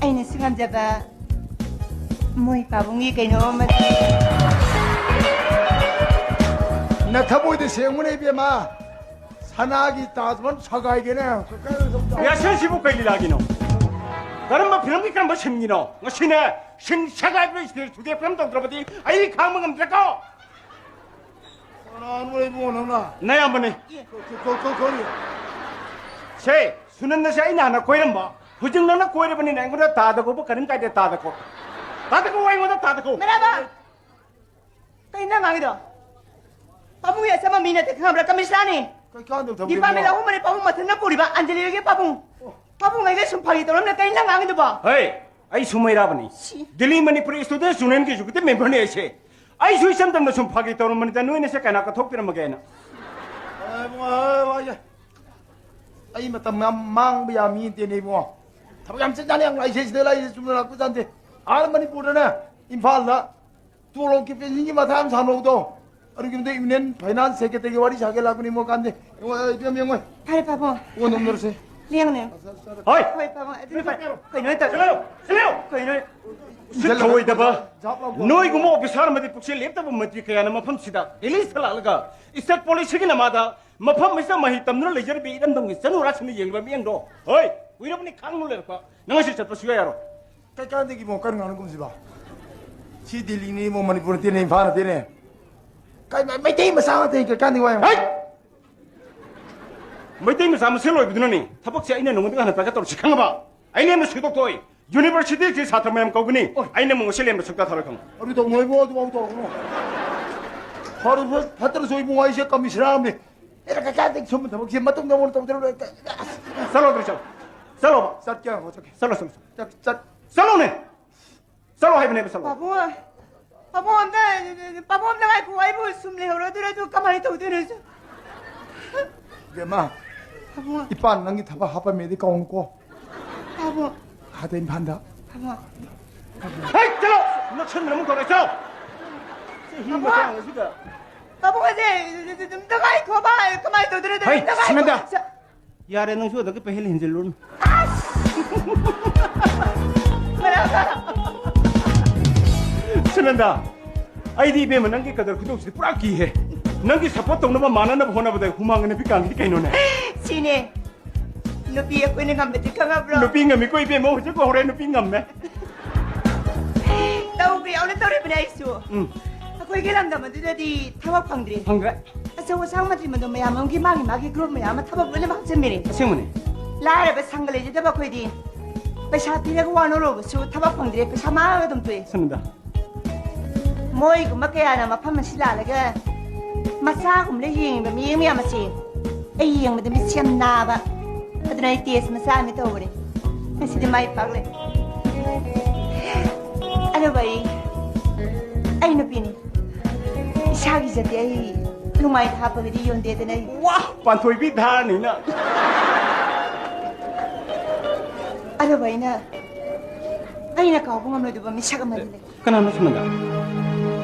ꯑꯩꯅꯁꯨ ꯉꯝꯖꯕ ꯃꯣꯏ ꯄꯥꯕꯨꯡꯒꯤ ꯀꯩꯅꯣ ꯑꯃ꯫ ꯅꯊꯃꯣꯏꯗ ꯁꯦꯡꯉꯨꯅꯦ, ꯏꯕꯦꯝꯃ꯫ ꯁꯅꯥꯒꯤ ꯇꯥꯖ ꯃꯍꯜ ꯁꯒꯥꯏꯒꯦꯅꯦ꯫ ꯔꯤꯍꯔꯁꯦꯜꯁꯤꯕꯨ ꯀꯩ ꯂꯤꯂꯥꯒꯤꯅꯣ? ꯀꯔꯝꯕ ꯐꯤꯂꯝꯒꯤ ꯀꯔꯝꯕ ꯁꯤꯟꯒꯤꯅꯣ? ꯉꯁꯤꯅꯦ, ꯁꯤꯟ ꯁꯒꯥꯏꯕ ꯁ꯭ꯇꯦꯖ ꯊꯨꯗꯦꯛꯄ ꯑꯃ ꯇꯧꯗ꯭ꯔꯕꯗꯤ ꯑꯩ ꯈꯥꯡꯕ ꯉꯝꯗ꯭ꯔꯦꯀꯣ꯫ ꯀꯅꯥꯅꯣ ꯏꯕꯨꯡꯉꯣ ꯅꯪꯅ? ꯅꯌꯥꯝꯕꯅꯦ꯫ ꯀ-, ꯀ-, ꯀ-, ꯀ-, ꯀꯔꯤ? ꯁꯦ, ꯁꯨꯅꯟꯗꯁꯦ ꯑꯩꯅ ꯍꯥꯟꯅ ꯀꯣꯏꯔꯝꯕ, ꯍꯧꯖꯤꯛ ꯅꯪꯅ ꯀꯣꯏꯔꯕꯅꯤꯅ ꯑꯩꯉꯣꯟꯗ ꯇꯥꯗ ꯀꯧꯕ ꯀꯔꯤꯝ ꯀꯥꯏꯗꯦ, ꯇꯥꯗ ꯀꯧ꯫ ꯇꯥꯗ ꯀꯧ, ꯑꯩꯉꯣꯟꯗ ꯇꯥꯗ ꯀꯧ꯫ ꯃꯤꯔꯥꯕ! ꯀꯩꯅꯣ ꯅꯪ ꯉꯥꯡꯉꯤꯗꯣ? ꯄꯥꯕꯨꯡꯒꯤ ꯑꯆꯝꯕ ꯃꯤ ꯅꯠꯇꯦ, ꯈꯪꯉꯕ꯭ꯔꯥ? ꯀꯃꯤꯁꯅꯥꯔꯅꯤ꯫ ꯀꯩꯀꯥꯟꯗ ꯊꯝꯒꯦ ꯗꯤꯄꯥꯔꯠꯃꯦꯟ ꯏꯕꯨꯡꯉꯣ? ꯑꯍꯨꯝ ꯃꯔꯤ ꯄꯥꯕꯨꯡ ꯃꯊꯟꯅ ꯄꯨꯔꯤꯕ ꯑꯟꯖꯂꯤꯒꯤ ꯄꯥꯕꯨꯡ꯫ ꯑꯣ꯫ ꯄꯥꯕꯨꯡ ꯑꯩꯒ ꯁꯨꯝ ꯐꯥꯒꯤ ꯇꯧꯔꯝꯅ ꯀꯩꯅꯣ ꯅꯪ ꯉꯥꯡꯉꯤꯗꯨꯕꯣ? ꯍꯩ, ꯑꯩ ꯁꯨꯃꯩꯔꯥꯕꯅꯤ꯫ ꯁꯤ꯫ ꯗꯤꯜꯂꯤ ꯃꯅꯤꯄꯨꯔꯤ ꯁ꯭ꯇꯨꯗꯦꯟꯠ ꯌꯨꯅꯤꯌꯟꯒꯤ ꯑꯦꯛꯖꯤꯀ꯭ꯌꯨꯇꯤꯕ ꯃꯦꯝꯕꯔꯅꯤ ꯑꯩꯁꯦ꯫ ꯑꯩꯁꯨ ꯏꯆꯝ ꯆꯝꯅ ꯁꯨꯝ ꯐꯥꯒꯤ ꯇꯧꯔꯝꯕꯅꯤꯗ, ꯅꯣꯏꯅ ꯁꯦ ꯀꯅꯥ ꯀꯠꯊꯣꯛꯄꯤꯔꯝꯃꯒꯦꯅ꯫ ꯑꯦ, ꯏꯕꯨꯡꯉꯣ, ꯑꯦ, ꯋꯥꯏꯌꯦ꯫ ꯑꯩ ꯃꯇꯝ ꯌꯥꯝ ꯃꯥꯡꯕ ꯌꯥ ꯃꯤ ꯅꯠꯇꯦꯅꯦ, ꯏꯕꯨꯡꯉꯣ꯫ ꯊꯕꯛ ꯌꯥꯝ ꯆꯤꯟꯖꯥꯅꯤ, ꯌꯥꯝ ꯂꯥꯛꯏꯁꯦ, ꯁꯤꯗ ꯂꯥꯛꯏꯁꯦ, ꯆꯨꯝꯅ ꯂꯥꯛꯄ ꯖꯥꯠ ꯅꯠꯇꯦ꯫ ꯑꯥꯗ ꯃꯅꯤꯄꯨꯔꯗꯅꯦ, ꯏꯝꯐꯥꯜꯗ ꯇꯣꯂꯣꯞꯀꯤ ꯄꯦꯟꯁꯤꯟꯒꯤ ꯃꯊꯥ ꯌꯥꯝ ꯁꯥꯟꯅꯧꯗꯣ꯫ ꯑꯗꯨꯒꯤ ꯃꯇꯨꯡꯗ ꯌꯨꯅꯤꯌꯟ ꯐꯥꯏꯅꯥꯟꯁ ꯁꯦꯀ꯭ꯔꯦꯇꯔꯤꯒꯤ ꯋꯥꯔꯤ ꯁꯥꯒꯦ ꯂꯥꯛꯄꯅꯤ, ꯏꯕꯨꯡꯉꯣ, ꯀꯥꯟꯗꯦ꯫ ꯏꯕꯨꯡꯉꯣ, ꯏꯕꯦꯝ, ꯌꯦꯡꯉꯣ꯫ ꯐꯔꯦ, ꯄꯥꯕꯨꯡ꯫ ꯑꯣ, ꯅꯣꯝꯅꯔꯁꯦ꯫ ꯂꯦꯡꯅꯦ꯫ ꯍꯣꯏ꯫ ꯍꯣꯏ, ꯄꯥꯕꯨꯡ꯫ ꯑꯗꯨꯗꯤ ꯀꯩꯅꯣ ꯇꯧ-, ꯁꯤꯜꯂꯨ, ꯁꯤꯜꯂꯨ꯫ ꯀꯩꯅꯣ? ꯎꯁꯤꯠ ꯊꯑꯣꯏꯗꯕ꯫ ꯖꯥꯞ ꯂꯥꯎꯕ꯫ ꯅꯣꯏꯒꯨꯝꯕ ꯑꯣꯐꯤꯁꯥꯔ ꯑꯃꯗꯤ ꯄꯨꯛꯆꯦꯜ ꯂꯦꯞꯇꯕ ꯃꯟꯇ꯭ꯔꯤ ꯀꯌꯥꯅ ꯃꯐꯝꯁꯤꯗ ꯗꯦꯜꯂꯤꯁꯤꯗ ꯂꯥꯛꯂꯒ ꯏꯁꯇꯦꯠ ꯄꯣꯂꯤꯁꯤꯒꯤ ꯅꯃꯥꯗ ꯃꯐꯝ ꯑꯁꯤꯗ ꯃꯍꯩ ꯇꯝꯗꯨꯅ ꯂꯩꯖꯔꯤꯕ ꯏꯔꯝꯗꯝꯒꯤ ꯆꯅꯨꯔꯥꯁꯤꯡꯅ ꯌꯦꯡꯂꯤꯕ ꯃꯤꯠꯌꯦꯡꯗꯣ, ꯍꯣꯏ, ꯀꯨꯏꯔꯕꯅꯤ ꯈꯥꯡꯅ ꯂꯩꯔꯛꯄ꯫ ꯅꯪ ꯉꯁꯤ ꯆꯠꯄ ꯁꯨꯡꯌꯥ ꯌꯥꯔꯣꯏ꯫ ꯀꯩ ꯀꯥꯟꯗꯒꯤ ꯏꯕꯨꯡꯉꯣ ꯀꯔꯤ ꯉꯥꯡꯅꯒꯨꯝꯁꯤꯕ? ꯁꯤ ꯗꯦꯜꯂꯤꯅꯤ ꯏꯕꯨꯡꯉꯣ, ꯃꯅꯤꯄꯨꯔ ꯅꯠꯇꯦꯅꯦ, ꯏꯝꯐꯥꯜ ꯅꯠꯇꯦꯅꯦ꯫ ꯀꯥꯏ ꯃꯩ-, ꯃꯩꯇꯩ ꯃꯆꯥ ꯉꯥꯛꯇꯅꯤ, ꯀꯩ ꯀꯥꯟꯗꯒꯤ ꯋꯥ ꯌꯥꯝ ꯍꯩꯠ! ꯃꯩꯇꯩ ꯃꯆꯥ ꯃꯁꯦꯜ ꯑꯣꯏꯕꯗꯨꯅꯅꯦ ꯊꯕꯛꯁꯦ ꯑꯩꯅ ꯅꯉꯣꯟꯗ ꯍꯥꯟꯅ ꯇꯥꯏꯀꯠ ꯇꯧꯔꯁꯤ ꯈꯪꯉꯕ? ꯑꯩ ꯂꯦꯝꯅ ꯁꯨꯗꯣꯛ ꯊꯣꯛꯑꯣꯏ꯫ ꯌꯨꯅꯤꯚꯔꯁꯤꯇꯤꯒꯤ ꯁꯥꯇ꯭ꯔ ꯃꯌꯥꯝ ꯀꯧꯒꯅꯤ꯫ ꯑꯣꯏ꯫ ꯑꯩꯅ ꯑꯃꯨꯛ ꯉꯁꯤ ꯂꯦꯝꯅ ꯁꯨꯛꯇ ꯊꯥꯔꯣꯏ ꯈꯪꯉꯨ꯫ ꯑꯗꯨ ꯇꯧꯅꯣ ꯏꯕꯨꯡꯉꯣ, ꯑꯗꯨꯐꯥꯎ ꯇꯧꯔꯛꯀꯅꯨ꯫ ꯐꯔ-, ꯐꯠꯇ꯭ꯔꯁꯨ ꯏꯕꯨꯡꯉꯣ, ꯑꯩꯁꯦ ꯀꯃꯤꯁꯅꯔ ꯑꯃꯅꯤ꯫ ꯑꯩꯅ ꯀꯩ ꯀꯥꯟꯗꯒꯤ ꯁꯨꯝꯕ ꯊꯕꯛꯁꯦ ꯃꯇꯨꯡꯗ ꯑꯃꯨꯛ ꯇꯧꯖꯔꯔꯣꯏ꯫ ꯆꯠꯂꯣ, ꯑꯗꯨ ꯆꯠꯂꯣ꯫ ꯆꯠꯂꯣꯕ꯫ ꯆꯠꯀꯦ ꯍꯥꯏꯔꯣ, ꯆꯠꯀꯦ꯫ ꯆꯠꯂꯣ, ꯆꯠꯂꯣ, ꯆꯠꯂꯣ꯫ ꯆꯠ-, ꯆꯠ-, ꯆꯠꯂꯣꯅꯦ꯫ ꯆꯠꯂꯣ ꯍꯥꯏꯕꯅꯦꯕ, ꯆꯠꯂꯣ꯫ ꯄꯥꯕꯨꯡ, ꯄꯥꯕꯨꯡ ꯑꯝꯇ, ꯄꯥꯕꯨꯡ ꯑꯝꯇ ꯉꯥꯏꯈꯣ, ꯑꯩꯕꯨ ꯁꯨꯝ ꯂꯩꯍꯧꯔꯗꯣꯏꯔꯣ? ꯑꯗꯨ ꯀꯃꯥꯏꯅ ꯇꯧꯗꯣꯏꯅꯣ ꯑꯩꯁꯨ? ꯏꯕꯦꯝꯃ, ꯄꯥꯕꯨꯡ, ꯏꯄꯥꯅ ꯅꯪꯒꯤ ꯊꯕꯛ ꯍꯥꯞꯄꯝꯃꯦꯗꯤ ꯀꯧꯅꯨꯀꯣ꯫ ꯄꯥꯕꯨꯡ꯫ ꯑꯥꯗ ꯏꯝꯐꯥꯜꯗ꯫ ꯄꯥꯕꯨꯡ꯫ ꯍꯩ, ꯆꯠꯂꯣ! ꯅꯛꯁꯟꯕꯅ ꯑꯃꯨꯛ ꯇꯧꯔꯦ, ꯆꯠꯂꯣ! ꯆꯍꯤ ꯄꯥꯕꯨꯡ! ꯃꯇꯥꯡ ꯑꯁꯤꯗ꯫ ꯄꯥꯕꯨꯡ, ꯑꯁꯦ, ꯑꯝꯇ ꯉꯥꯏꯈꯣꯕ, ꯀꯃꯥꯏꯅ ꯇꯧꯗꯣꯏꯅꯣ? ꯍꯩ, ꯑꯝꯇ ꯉꯥꯏꯈꯣ꯫ ꯁꯨꯅꯟꯗꯥ! ꯆ- ꯌꯥꯔꯦ, ꯅꯪꯁꯨ ꯑꯗꯒꯤ ꯄꯩꯍꯦꯜ ꯍꯦꯟꯖꯤꯜꯂꯨꯔꯅꯨ꯫ ꯁꯨꯅꯟꯗꯥ, ꯑꯩꯗꯤ ꯏꯕꯦꯝꯃ ꯅꯪꯒꯤ ꯀꯗꯔ ꯈꯨꯇꯧꯁꯤꯗꯤ ꯄꯨꯔꯥ ꯀꯤꯍꯦ꯫ ꯅꯪꯒꯤ ꯁꯞꯄꯣꯔꯠ ꯇꯧꯅꯕ ꯃꯥꯟꯅꯅꯕ ꯍꯣꯠꯅꯕꯗ ꯍꯨꯃꯥꯡꯒ ꯅꯨꯄꯤ ꯀꯥꯡꯒꯤꯗꯤ ꯀꯩꯅꯣꯅꯦ? ꯁꯤꯅꯦ꯫ ꯅꯨꯄꯤ ꯑꯩꯈꯣꯏꯅ ꯉꯝꯕꯗꯤ ꯈꯪꯉꯕ꯭ꯔꯣ? ꯅꯨꯄꯤ ꯉꯝꯃꯤꯀꯣ ꯏꯕꯦꯝꯃ, ꯍꯧꯖꯤꯛ ꯍꯧꯔꯦ ꯅꯨꯄꯤ ꯉꯝꯃꯦ꯫ ꯇꯧꯕ ꯌꯥꯎꯅ ꯇꯧꯔꯤꯕꯅꯦ ꯑꯩꯁꯨ꯫ ꯎꯝ꯫ ꯑꯩꯈꯣꯏꯒꯤ ꯂꯝꯗꯝ ꯑꯗꯨꯗꯗꯤ ꯊꯕꯛ ꯐꯪꯗ꯭ꯔꯦ꯫ ꯐꯪꯗ꯭ꯔꯦ꯫ ꯑꯆꯧ ꯑꯁꯥꯡ ꯃꯟꯇ꯭ꯔꯤ ꯃꯟꯗꯣꯟ ꯃꯌꯥꯝ ꯑꯃꯒꯤ ꯃꯥꯒꯤ ꯃꯥꯒꯤ ꯒ꯭ꯔꯨꯞ ꯃꯌꯥꯝ ꯑꯃ ꯊꯕꯛ ꯂꯣꯏꯅꯃꯛ ꯍꯥꯞꯆꯤꯟꯕꯤꯔꯦ꯫ ꯑꯁꯦꯡꯕꯅꯦ꯫ ꯂꯥꯏꯔꯕ ꯁꯪꯒ ꯂꯩꯖꯗꯕ ꯑꯩꯈꯣꯏꯗꯤ ꯄꯩꯁꯥ ꯄꯤꯔꯒ ꯋꯥꯅꯔꯨꯕꯁꯨ ꯊꯕꯛ ꯐꯪꯗ꯭ꯔꯦ, ꯄꯩꯁꯥ ꯃꯥꯡꯉꯒ ꯑꯗꯨꯝ ꯇꯣꯛꯑꯦ꯫ ꯁꯨꯅꯟꯗꯥ꯫ ꯃꯣꯏꯒꯨꯝꯕ ꯀꯌꯥꯅ ꯃꯐꯝ ꯑꯁꯤ ꯂꯥꯜꯂꯒ ꯃꯆꯥꯒꯨꯝꯕꯅ ꯌꯦꯡꯉꯤꯕ ꯃꯤꯠꯌꯦꯡ ꯃꯌꯥꯝ ꯑꯁꯤ ꯑꯩ ꯌꯦꯡꯕꯗ ꯃꯤꯠꯁꯦ ꯌꯥꯝ ꯅꯥꯕ꯫ ꯑꯗꯨꯅ ꯑꯩ ꯇꯦꯁ ꯃꯆꯥ ꯑꯃ ꯇꯧꯕꯅꯦ꯫ ꯉꯁꯤꯗꯤ ꯃꯥꯏ ꯄꯥꯛꯂꯦ꯫ ꯑꯗꯨꯕꯨ ꯑꯩ, ꯑꯩ ꯅꯨꯄꯤꯅꯤ꯫ ꯏꯁꯥꯒꯤ ꯖꯥꯇꯤ ꯑꯩ ꯅꯨꯡꯃꯥꯏꯗ ꯍꯥꯞꯄꯒꯗꯤ ꯌꯣꯟꯗꯦꯗꯅ ꯑꯩ꯫ ꯋꯥ! ꯄꯥꯟꯊꯣꯏꯕꯤ ꯙꯥꯔꯅꯤꯅ꯫ ꯑꯗꯨꯕꯨ ꯑꯩꯅ, ꯑꯩꯅ ꯀꯥꯎꯕ ꯉꯝꯂꯣꯏꯗꯕ ꯃꯤꯁꯛ ꯑꯃꯗꯤ ꯂꯩ꯫ ꯀꯅꯥꯅꯣ ꯁꯨꯃꯟꯗ?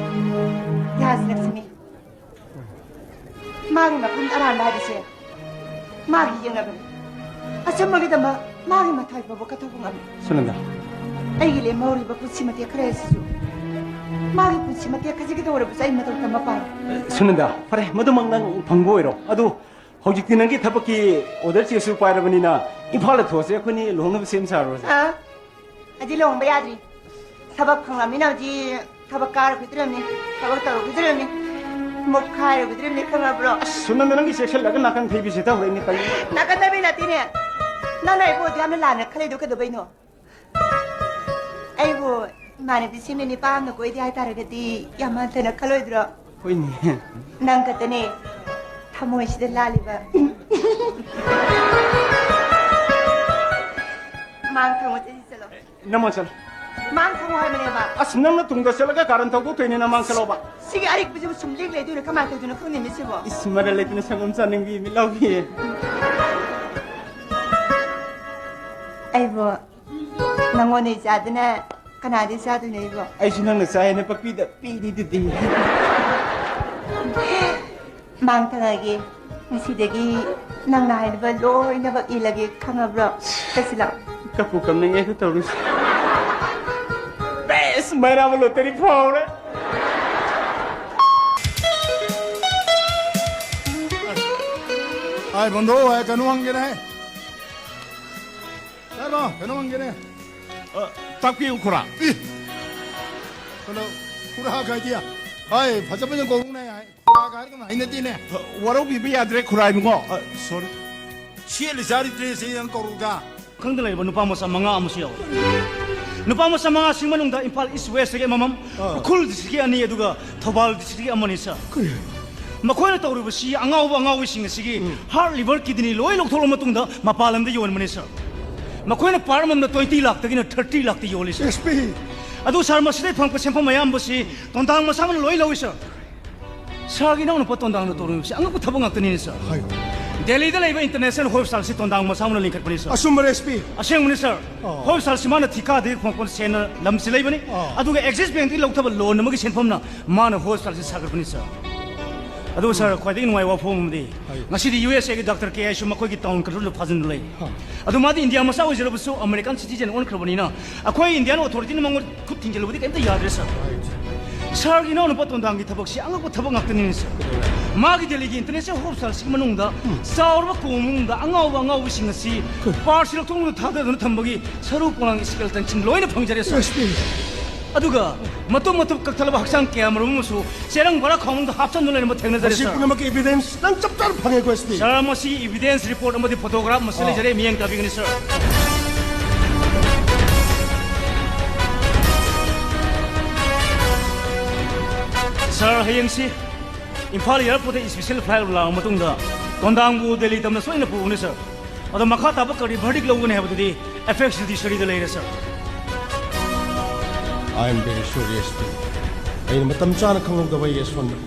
ꯔꯥꯖꯂꯛꯁꯃꯤ꯫ ꯃꯥꯒꯤ ꯃꯐꯝꯗ ꯑꯔꯥꯟꯕ ꯍꯥꯏꯕꯁꯦ ꯃꯥꯒꯤ ꯌꯦꯛꯅꯕꯅꯤ꯫ ꯑꯆꯨꯝꯕꯒꯤꯗꯃꯛ ꯃꯥꯒꯤ ꯃꯊ꯭ꯋꯥꯏ ꯐꯥꯎꯕ ꯀꯠꯊꯣꯛꯄ ꯉꯝꯃꯤ꯫ ꯁꯨꯅꯟꯗ꯫ ꯑꯩꯒꯤ ꯂꯦꯝꯍꯧꯔꯤꯕ ꯄꯨꯟꯁꯤ ꯃꯇꯦꯛ ꯈꯔ ꯑꯁꯤꯁꯨ ꯃꯥꯒꯤ ꯄꯨꯟꯁꯤ ꯃꯇꯦꯛ ꯈꯖꯤꯛꯀꯤꯗ ꯑꯣꯏꯔꯕꯁꯨ ꯑꯩ ꯃꯇꯧ ꯇꯝꯕ ꯄꯥꯝꯃꯤ꯫ ꯁꯨꯅꯟꯗ, ꯐꯔꯦ, ꯃꯗꯨꯃꯛ ꯅꯪ ꯐꯪꯕ ꯑꯣꯏꯔꯣ꯫ ꯑꯗꯨ ꯍꯧꯖꯤꯛꯇꯤ ꯅꯪꯒꯤ ꯊꯕꯛꯀꯤ order ꯆꯦꯁꯨ ꯄꯥꯏꯔꯕꯅꯤꯅ ꯏꯝꯐꯥꯜꯗ ꯊꯣꯛꯑꯁꯦ, ꯑꯩꯈꯣꯏꯅꯤ ꯂꯨꯍꯣꯡꯅꯕ ꯁꯦꯝ ꯁꯥꯔꯨꯔꯁꯦ꯫ ꯑꯥ, ꯑꯩꯗꯤ ꯂꯨꯍꯣꯡꯕ ꯌꯥꯗ꯭ꯔꯤ꯫ ꯊꯕꯛ ꯐꯪꯂꯃꯤꯅ ꯍꯧꯖꯤꯛ ꯊꯕꯛ ꯀꯥꯔꯨꯈꯤꯗ꯭ꯔꯕꯅꯤ, ꯊꯕꯛ ꯇꯧꯔꯨꯈꯤꯗ꯭ꯔꯕꯅꯤ, ꯃꯨꯛꯈꯥꯏꯔꯨꯈꯤꯗ꯭ꯔꯕꯅꯤ, ꯈꯪꯉꯕ꯭ꯔꯣ? ꯑꯁ, ꯁꯨꯅꯟꯗ, ꯅꯪꯒꯤ ꯆꯦꯛꯁꯤꯜꯂꯒ ꯅꯥꯀꯟ ꯊꯩꯕꯤꯁꯦ ꯇꯧꯔꯛꯏꯅꯦ, ꯀꯩꯅꯣ? ꯅꯥꯀꯟ ꯊꯩꯕꯤ ꯅꯠꯇꯦꯅꯦ꯫ ꯅꯪꯅ ꯑꯩꯕꯨ ꯑꯗꯨ ꯌꯥꯝꯅ ꯂꯥꯟꯅ ꯈꯜꯂꯤꯗꯣ ꯀꯩꯗꯧꯕꯩꯅꯣ? ꯑꯩꯕꯨ ꯏꯃꯥꯟꯅꯕꯤꯁꯤꯡꯅ ꯅꯤꯄꯥ ꯑꯃꯅ ꯀꯣꯏꯗꯦ ꯍꯥꯏꯇꯥꯔꯒꯗꯤ ꯌꯥꯝ ꯍꯟꯊꯅ ꯈꯜꯂꯣꯏꯗ꯭ꯔꯣ? ꯍꯣꯏꯅꯦ꯫ ꯅꯪ ꯈꯛꯇꯅꯦ ꯊꯃꯣꯏꯁꯤꯗ ꯂꯥꯜꯂꯤꯕ꯫ ꯃꯥꯡ ꯊꯪꯕ ꯆꯠꯁꯤ, ꯆꯠꯂꯣ꯫ ꯅꯃꯥꯡ ꯆꯠꯂꯣ꯫ ꯃꯥꯡ ꯊꯪꯉꯣ ꯍꯥꯏꯕꯅꯦꯕ꯫ ꯑꯁ, ꯅꯪꯅ ꯇꯨꯡꯗ ꯆꯠꯂꯒ ꯀꯥꯔꯟ ꯇꯧꯗꯣꯛꯇꯣꯏꯅꯦ, ꯅꯃꯥꯡ ꯆꯠꯂꯣꯕ꯫ ꯁꯤꯒꯤ ꯑꯔꯤꯛꯄꯁꯤꯕꯨ ꯁꯨꯝ ꯂꯦꯛ ꯂꯩꯗꯣꯏꯔꯥ? ꯀꯃꯥꯏꯅ ꯇꯧꯗꯣꯏꯅꯣ ꯈꯪꯗꯦ ꯃꯤꯁꯤꯕꯣ꯫ ꯏꯁ, ꯃꯔꯜ ꯂꯩꯇꯅ ꯁꯪꯒꯣꯝ ꯆꯥꯅꯤꯡꯕꯤ ꯃꯤꯠ ꯂꯥꯎꯕꯤ꯫ ꯑꯩꯕꯨ ꯅꯪꯉꯣꯟꯗ ꯆꯥꯗꯅ ꯀꯅꯥꯗꯤ ꯆꯥꯗꯣꯏꯅꯣ ꯑꯩꯕꯣ? ꯑꯩꯁꯨ ꯅꯪꯅ ꯆꯥꯏ ꯍꯥꯏꯅ ꯄꯛꯄꯤꯗ ꯄꯤꯔꯤꯗꯨꯗꯤ꯫ ꯃꯥꯡ ꯊꯪꯉꯒꯦ꯫ ꯉꯁꯤꯗꯒꯤ ꯅꯪꯅ ꯍꯥꯏꯔꯤꯕ ꯂꯣꯏꯅꯃꯛ ꯏꯜꯂꯒꯦ, ꯈꯪꯉꯕ꯭ꯔꯣ? ꯆꯠꯁꯤꯂꯥꯎ꯫ ꯀꯞꯄꯨ ꯀꯞꯅꯤꯡꯉꯦ ꯇꯧꯔꯤꯁꯦ꯫ ꯕꯦꯁ! ꯃꯩꯔꯥꯕ ꯂꯣꯇꯔꯤ ꯐꯥꯎꯔꯦ꯫ ꯑꯩ ꯕꯟꯗꯣ, ꯑꯩ ꯀꯩꯅꯣ ꯍꯪꯒꯦꯅꯦ꯫ ꯁꯥꯔ, ꯀꯩꯅꯣ ꯍꯪꯒꯦꯅꯦ꯫ ꯑ, ꯇꯥꯛꯄꯤꯌꯨ, ꯈꯨꯔꯥ꯫ ꯏ! ꯀꯩꯅꯣ, ꯈꯨꯔꯥ ꯀꯥꯏꯗꯤ? ꯍꯣꯏ, ꯐꯖ ꯐꯖ ꯀꯧꯔꯨꯅꯦ ꯍꯥꯏ꯫ ꯈꯨꯔꯥ ꯀꯥꯏꯔꯒꯅ ꯍꯩꯅꯗꯦꯅꯦ꯫ ꯑ, ꯋꯥꯔꯧꯕꯤꯕ ꯌꯥꯗ꯭ꯔꯦ, ꯈꯨꯔꯥ ꯏꯕꯨꯡꯉꯣ꯫ ꯑ, sorry꯫ ꯁꯦꯠꯂꯤ ꯆꯥꯔꯤ dress ꯁꯦ ꯅꯪ ꯀꯧꯔꯨꯗ꯫ ꯈꯪꯗ ꯂꯩꯔꯕ ꯅꯨꯄꯥ ꯃꯆꯥ ꯃꯉꯥ ꯑꯃꯁꯨ ꯌꯥꯎꯏ꯫ ꯅꯨꯄꯥ ꯃꯆꯥ ꯃꯉꯥꯁꯤꯒꯤ ꯃꯅꯨꯡꯗ ꯏꯝꯐꯥꯜ East West ꯀꯤ ꯑꯃꯃꯝ, ꯑꯥ꯫ ꯎꯈ꯭ꯔꯨꯜ district ꯀꯤ ꯑꯅꯤ, ꯑꯗꯨꯒ ꯊꯧꯕꯥꯜ district ꯀꯤ ꯑꯃꯅꯤ, ꯁꯥꯔ꯫ ꯀꯔꯤ? ꯃꯈꯣꯏꯅ ꯇꯧꯔꯤꯕꯁꯤ ꯑꯉꯥꯎꯕ ꯑꯉꯥꯎꯕꯤꯁꯤꯡ ꯑꯁꯤꯒꯤ ꯎꯝ꯫ Heart, liver, kidney ꯂꯣꯏ ꯂꯧꯊꯣꯛꯂꯕ ꯃꯇꯨꯡꯗ ꯃꯄꯥꯟ ꯂꯝꯗ ꯌꯣꯟꯕꯅꯤ, ꯁꯥꯔ꯫ ꯃꯈꯣꯏꯅ part ꯑꯃꯃꯝꯗ twenty ꯂꯥꯛꯇꯒꯤꯅ thirty ꯂꯥꯛꯇ ꯌꯣꯜꯂꯤ, ꯁꯥꯔ꯫ S P. ꯑꯗꯨ, ꯁꯥꯔ, ꯃꯁꯤꯗꯒꯤ ꯐꯪꯉꯛꯄ ꯁꯦꯟꯐꯝ ꯑꯌꯥꯝꯕꯁꯤ ꯇꯣꯟꯗꯥꯡ ꯃꯁꯥꯃꯛꯅ ꯂꯣꯏ ꯂꯧꯏ, ꯁꯥꯔ꯫ ꯁꯥꯔꯒꯤ ꯏꯅꯥꯎꯅꯨꯄꯥ ꯇꯣꯟꯗꯥꯡꯅ ꯇꯧꯔꯝꯃꯤꯕꯁꯤ ꯑꯉꯛꯄ ꯊꯕꯛ ꯉꯥꯛꯇꯅꯤꯅꯦ, ꯁꯥꯔ꯫ ꯍꯥꯏꯌꯨ꯫ ꯗꯦꯜꯂꯤꯗ ꯂꯩꯕ ꯏꯟꯇꯔꯅꯦꯁꯅꯦꯜ ꯍꯣꯁꯄꯤꯇꯥꯜꯁꯤ ꯇꯣꯟꯗꯥꯡ ꯃꯁꯥꯃꯛꯅ ꯂꯤꯡꯈꯠꯄꯅꯤ, ꯁꯥꯔ꯫ ꯑꯆꯨꯝꯕꯔ, ꯑꯦꯁ ꯄꯤ? ꯑꯁꯦꯡꯕꯅꯤ, ꯁꯥꯔ꯫ ꯑꯣ꯫ ꯍꯣꯁꯄꯤꯇꯥꯜꯁꯤ ꯃꯥꯅ ꯊꯤꯀꯥꯗꯒꯤ ꯐꯪꯉꯛꯄ ꯁꯦꯟꯅ ꯂꯝꯁꯤ ꯂꯩꯕꯅꯤ꯫ ꯑꯣ꯫ ꯑꯗꯨꯒ ꯑꯦꯛꯁꯤꯁ ꯕꯦꯡꯛꯇꯒꯤ ꯂꯧꯊꯕ ꯂꯣꯟ ꯑꯃꯒꯤ ꯁꯦꯟꯐꯝꯅ ꯃꯥꯅ ꯍꯣꯁꯄꯤꯇꯥꯜꯁꯤ ꯁꯥꯒꯠꯄꯅꯤ, ꯁꯥꯔ꯫ ꯑꯗꯨꯒ, ꯁꯥꯔ, ꯈ꯭ꯋꯥꯏꯗꯒꯤ ꯅꯨꯡꯉꯥꯏꯕ ꯋꯥꯐꯝ ꯑꯃꯗꯤ, ꯍꯥꯏꯌꯨ꯫ ꯉꯁꯤꯗꯤ ꯌꯨ ꯑꯦꯁ ꯑꯦꯒꯤ ꯗꯥꯛꯇꯔ ꯀꯦ ꯑꯥꯏꯁꯨ ꯃꯈꯣꯏꯒꯤ ꯇꯥꯎꯟ ꯀꯟꯇ꯭ꯔꯣꯜꯗ ꯐꯥꯖꯤꯟꯗꯨꯅ ꯂꯩ꯫ ꯍꯥ꯫ ꯑꯗꯨ ꯃꯥꯗꯤ ꯏꯟꯗꯤꯌꯥ ꯃꯆꯥ ꯑꯣꯏꯖꯔꯕꯁꯨ ꯑꯃꯦꯔꯤꯀꯥꯟ ꯁꯤꯇꯤꯖꯦꯟ ꯑꯣꯟꯈ꯭ꯔꯕꯅꯤꯅ ꯑꯩꯈꯣꯏ ꯏꯟꯗꯤꯌꯥꯟ ꯑꯣꯊꯣꯔꯤꯇꯤꯅ ꯃꯉꯣꯟꯗ ꯈꯨꯠ ꯊꯤꯡꯖꯤꯜꯂꯨꯕꯗꯤ ꯀꯩꯝꯇ ꯌꯥꯗ꯭ꯔꯦ, ꯁꯥꯔ꯫ ꯁꯥꯔꯒꯤ ꯏꯅꯥꯎꯅꯨꯄꯥ ꯇꯣꯟꯗꯥꯡꯒꯤ ꯊꯕꯛꯁꯤ ꯑꯉꯛꯄ ꯊꯕꯛ ꯉꯥꯛꯇꯅꯤꯅꯦ, ꯁꯥꯔ꯫ ꯃꯥꯒꯤ ꯗꯦꯜꯂꯤꯒꯤ ꯏꯟꯇꯔꯅꯦꯁꯅꯦꯜ ꯍꯣꯁꯄꯤꯇꯥꯜꯁꯤꯒꯤ ꯃꯅꯨꯡꯗ ꯆꯥꯎꯔꯕ ꯀꯣꯝ ꯃꯅꯨꯡꯗ ꯑꯉꯥꯎꯕ ꯑꯉꯥꯎꯕꯁꯤꯡ ꯑꯁꯤ ꯄꯥꯔꯠꯁꯤ ꯂꯧꯊꯣꯛꯅ ꯊꯥꯗꯗꯨꯅ ꯊꯝꯕꯒꯤ ꯁꯔꯨ ꯄꯣꯂꯥꯡ ꯁ꯭ꯀꯦꯜꯇꯟꯁꯤꯡ ꯂꯣꯏꯅ ꯐꯪꯖꯔꯦ, ꯁꯥꯔ꯫ S P. ꯑꯗꯨꯒ ꯃꯇꯨꯝ ꯃꯇꯨꯝ ꯀꯛꯊꯠꯂꯕ ꯍꯛꯆꯥꯡ ꯀꯌꯥ ꯃꯔꯨꯝ ꯑꯃꯁꯨ ꯆꯦꯔꯪ ꯕꯣꯔꯥ ꯈꯥꯎꯃꯅꯨꯡꯗ ꯍꯥꯞꯆꯟꯗꯨꯅ ꯂꯩꯔꯝꯕ ꯊꯦꯡꯅꯖꯔꯦ, ꯃꯁꯤ ꯁꯥꯔ꯫ ꯄꯨꯝꯅꯃꯛꯀꯤ ꯏꯕꯤꯗꯦꯟꯁ ꯅꯪ ꯆꯞ ꯆꯥꯅ ꯐꯪꯉꯦꯀꯣ, ꯑꯦꯁ ꯄꯤ? ꯁꯥꯔ, ꯃꯁꯤ ꯏꯕꯤꯗꯦꯟꯁ ꯔꯤꯄꯣꯔꯠ ꯑꯃꯗꯤ ꯐꯣꯇꯣꯒ꯭ꯔꯥꯐ ꯃꯁꯤ ꯑꯥ꯫ ꯂꯩꯖꯔꯦ, ꯃꯤꯠꯌꯦꯡ ꯇꯥꯕꯤꯒꯅꯤ, ꯁꯥꯔ꯫ ꯁꯥꯔ, ꯍꯌꯦꯡꯁꯤ ꯏꯝꯐꯥꯜ ꯑꯦꯌꯥꯔꯄꯣꯔꯠꯇ ꯏꯁꯄꯤꯁꯦꯜ ꯐ꯭ꯂꯥꯏꯠ ꯂꯥꯛꯑꯕ ꯃꯇꯨꯡꯗ ꯇꯣꯟꯗꯥꯡꯕꯨ ꯗꯦꯜꯂꯤ ꯇꯝꯅ ꯁꯣꯏꯗꯅ ꯄꯨꯒꯅꯤ, ꯁꯥꯔ꯫ ꯑꯗꯣ ꯃꯈꯥ ꯇꯥꯕ ꯀꯔꯤ ꯚꯔꯗꯤꯛ ꯂꯧꯒꯅꯤ ꯍꯥꯏꯕꯗꯨꯗꯤ ꯑꯦꯄꯦꯛꯁ ꯖꯨꯗꯤꯁꯔꯤꯗ ꯂꯩꯔꯦ, ꯁꯥꯔ꯫ I am very sorry, S P. ꯑꯩꯅ ꯃꯇꯝ ꯆꯥꯅ ꯈꯪꯍꯧꯗꯕ ꯑꯩꯒꯤ ꯑꯁꯣꯟꯕꯅꯤ꯫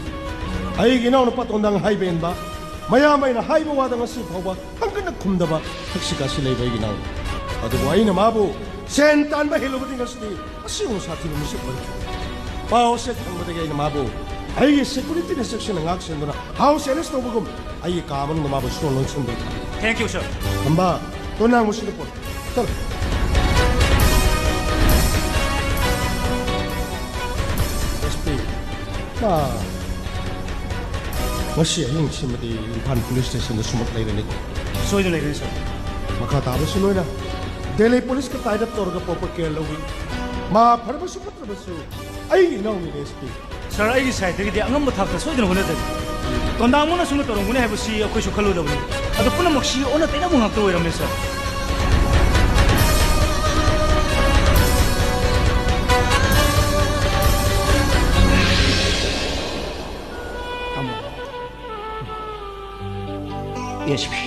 ꯑꯩꯒꯤ ꯏꯅꯥꯎꯅꯨꯄꯥ ꯇꯣꯟꯗꯥꯡ ꯍꯥꯏꯕ ꯏꯟꯕ, ꯃꯌꯥꯝ ꯑꯩꯅ ꯍꯥꯏꯕ ꯋꯥꯗ ꯉꯁꯤ ꯐꯥꯎꯕ ꯍꯪꯒꯠꯅ ꯈꯨꯝꯗꯕ ꯊꯛꯁꯤ ꯈꯥꯁꯤ ꯂꯩꯕ ꯑꯩꯒꯤ ꯏꯅꯥꯎꯅꯨꯄꯥ꯫ ꯑꯗꯨꯕꯨ ꯑꯩꯅ ꯃꯥꯕꯨ ꯁꯦꯟ ꯇꯥꯟꯕ ꯍꯦꯜꯂꯨꯕꯗꯤ ꯉꯁꯤꯗꯤ ꯑꯁꯤꯒꯨꯝꯕ ꯁꯥꯊꯤꯕ ꯃꯤꯁꯛ ꯑꯣꯏꯔꯛꯈꯤꯗꯦ꯫ ꯄꯥꯎ ꯑꯁꯤ ꯈꯪꯕꯗꯒꯤ ꯑꯩꯅ ꯃꯥꯕꯨ ꯑꯩꯒꯤ ꯁꯦꯀ꯭ꯌꯨꯔꯤꯇꯤꯅ ꯆꯦꯛꯁꯤꯟꯅ ꯉꯥꯛ ꯁꯦꯟꯗꯨꯅ ꯍꯥꯎꯁ ꯑꯦꯔꯦꯁ ꯇꯧꯕꯒꯨꯝ ꯑꯩꯒꯤ ꯀꯥ ꯃꯅꯨꯡꯗ ꯃꯥꯕꯨ ꯁꯣ ꯂꯣꯟꯁꯤꯟꯕ ꯊꯝꯃꯤ꯫ Thank you, sir. ꯈꯝꯕ, ꯇꯣꯟꯅꯥꯡ ꯃꯁꯤꯗ ꯄꯣꯠ꯫ ꯆꯠꯂꯣ꯫ ꯑꯦꯁ ꯄꯤ, ꯃꯥ ꯉꯁꯤ ꯑꯍꯤꯡꯁꯤꯃꯗꯤ ꯏꯝꯐꯥꯜ ꯄꯨꯂꯤꯁ ꯁ꯭ꯇꯦꯁꯟꯗ ꯁꯨꯃꯛ ꯂꯩꯔꯅꯤꯀꯣ? ꯁꯣꯏꯗꯅ ꯂꯩꯔꯅꯤ, ꯁꯥꯔ꯫ ꯃꯈꯥ ꯇꯥꯕꯁꯨ ꯂꯣꯏꯅ ꯗꯦꯜꯂꯤ ꯄꯨꯂꯤꯁꯀ ꯇꯥꯏꯗ ꯑꯞ ꯇꯧꯔꯒ ꯄ꯭ꯔꯣꯄꯔ ꯀꯦꯌꯔ ꯂꯧꯏ꯫ ꯃꯥ ꯐꯔꯕꯁꯨ ꯐꯠꯇ꯭ꯔꯕꯁꯨ ꯑꯩꯒꯤ ꯏꯅꯥꯎꯅꯤ ꯑꯦꯁ ꯄꯤ꯫ ꯁꯥꯔ, ꯑꯩꯒꯤ ꯁꯥꯏꯠꯇꯒꯤꯗꯤ ꯑꯉꯝꯕ ꯊꯥꯛꯇ ꯁꯣꯏꯗꯅ ꯍꯣꯠꯅꯖꯒꯦ꯫ ꯇꯣꯟꯗꯥꯃꯣꯅ ꯑꯁꯨꯝꯅ ꯇꯧꯔꯝꯒꯅꯤ ꯍꯥꯏꯕꯁꯤ ꯑꯩꯈꯣꯏꯁꯨ ꯈꯜꯂꯨꯗꯕꯅꯤ꯫ ꯑꯗꯨ ꯄꯨꯝꯅꯃꯛꯁꯤ ꯑꯣꯟꯅ ꯇꯩꯅꯕ ꯉꯥꯛꯇ ꯑꯣꯏꯔꯝꯃꯦ, ꯁꯥꯔ꯫ ꯇꯥꯃꯣ, ꯑꯦꯁ ꯄꯤ꯫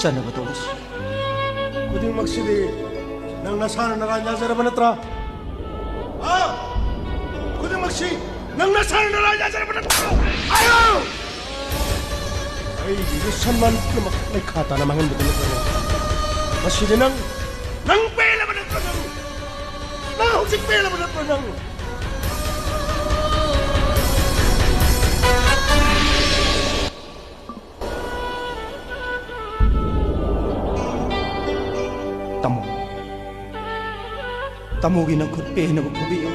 ꯆꯠꯅꯕ ꯇꯧꯔꯁꯤ꯫ ꯈꯨꯗꯤꯡꯃꯛꯁꯤꯗꯤ ꯅꯪ ꯅꯁꯥꯅ ꯅꯔꯥꯏ ꯌꯥꯖꯔꯕ ꯅꯠꯇ꯭ꯔꯥ? ꯍꯥ? ꯈꯨꯗꯤꯡꯃꯛꯁꯤ ꯅꯪ ꯅꯁꯥꯅ ꯅꯔꯥꯏ ꯌꯥꯖꯔꯕ ꯅꯠꯇ꯭ꯔꯣ? ꯍꯥꯏꯌꯨ! ꯑꯩꯒꯤꯁꯨ ꯁꯟꯃꯥꯟ ꯄꯨꯝꯅꯃꯛ ꯂꯩꯈꯥ ꯇꯥꯅ ꯃꯥꯡꯍꯟꯕꯗꯨ ꯅꯠꯇ꯭ꯔꯣ? ꯃꯁꯤꯗꯤ ꯅꯪ, ꯅꯪ ꯄꯦꯜꯂꯕ ꯅꯠꯇ꯭ꯔꯣ ꯅꯪ? ꯅꯪ ꯍꯧꯖꯤꯛ ꯄꯦꯜꯂꯕ ꯅꯠꯇ꯭ꯔꯣ ꯅꯪ? ꯇꯥꯃꯣ, ꯇꯥꯃꯣꯒꯤ ꯅꯈꯨꯠ ꯄꯦꯟꯅꯕ ꯈꯨꯕꯤꯌꯨ꯫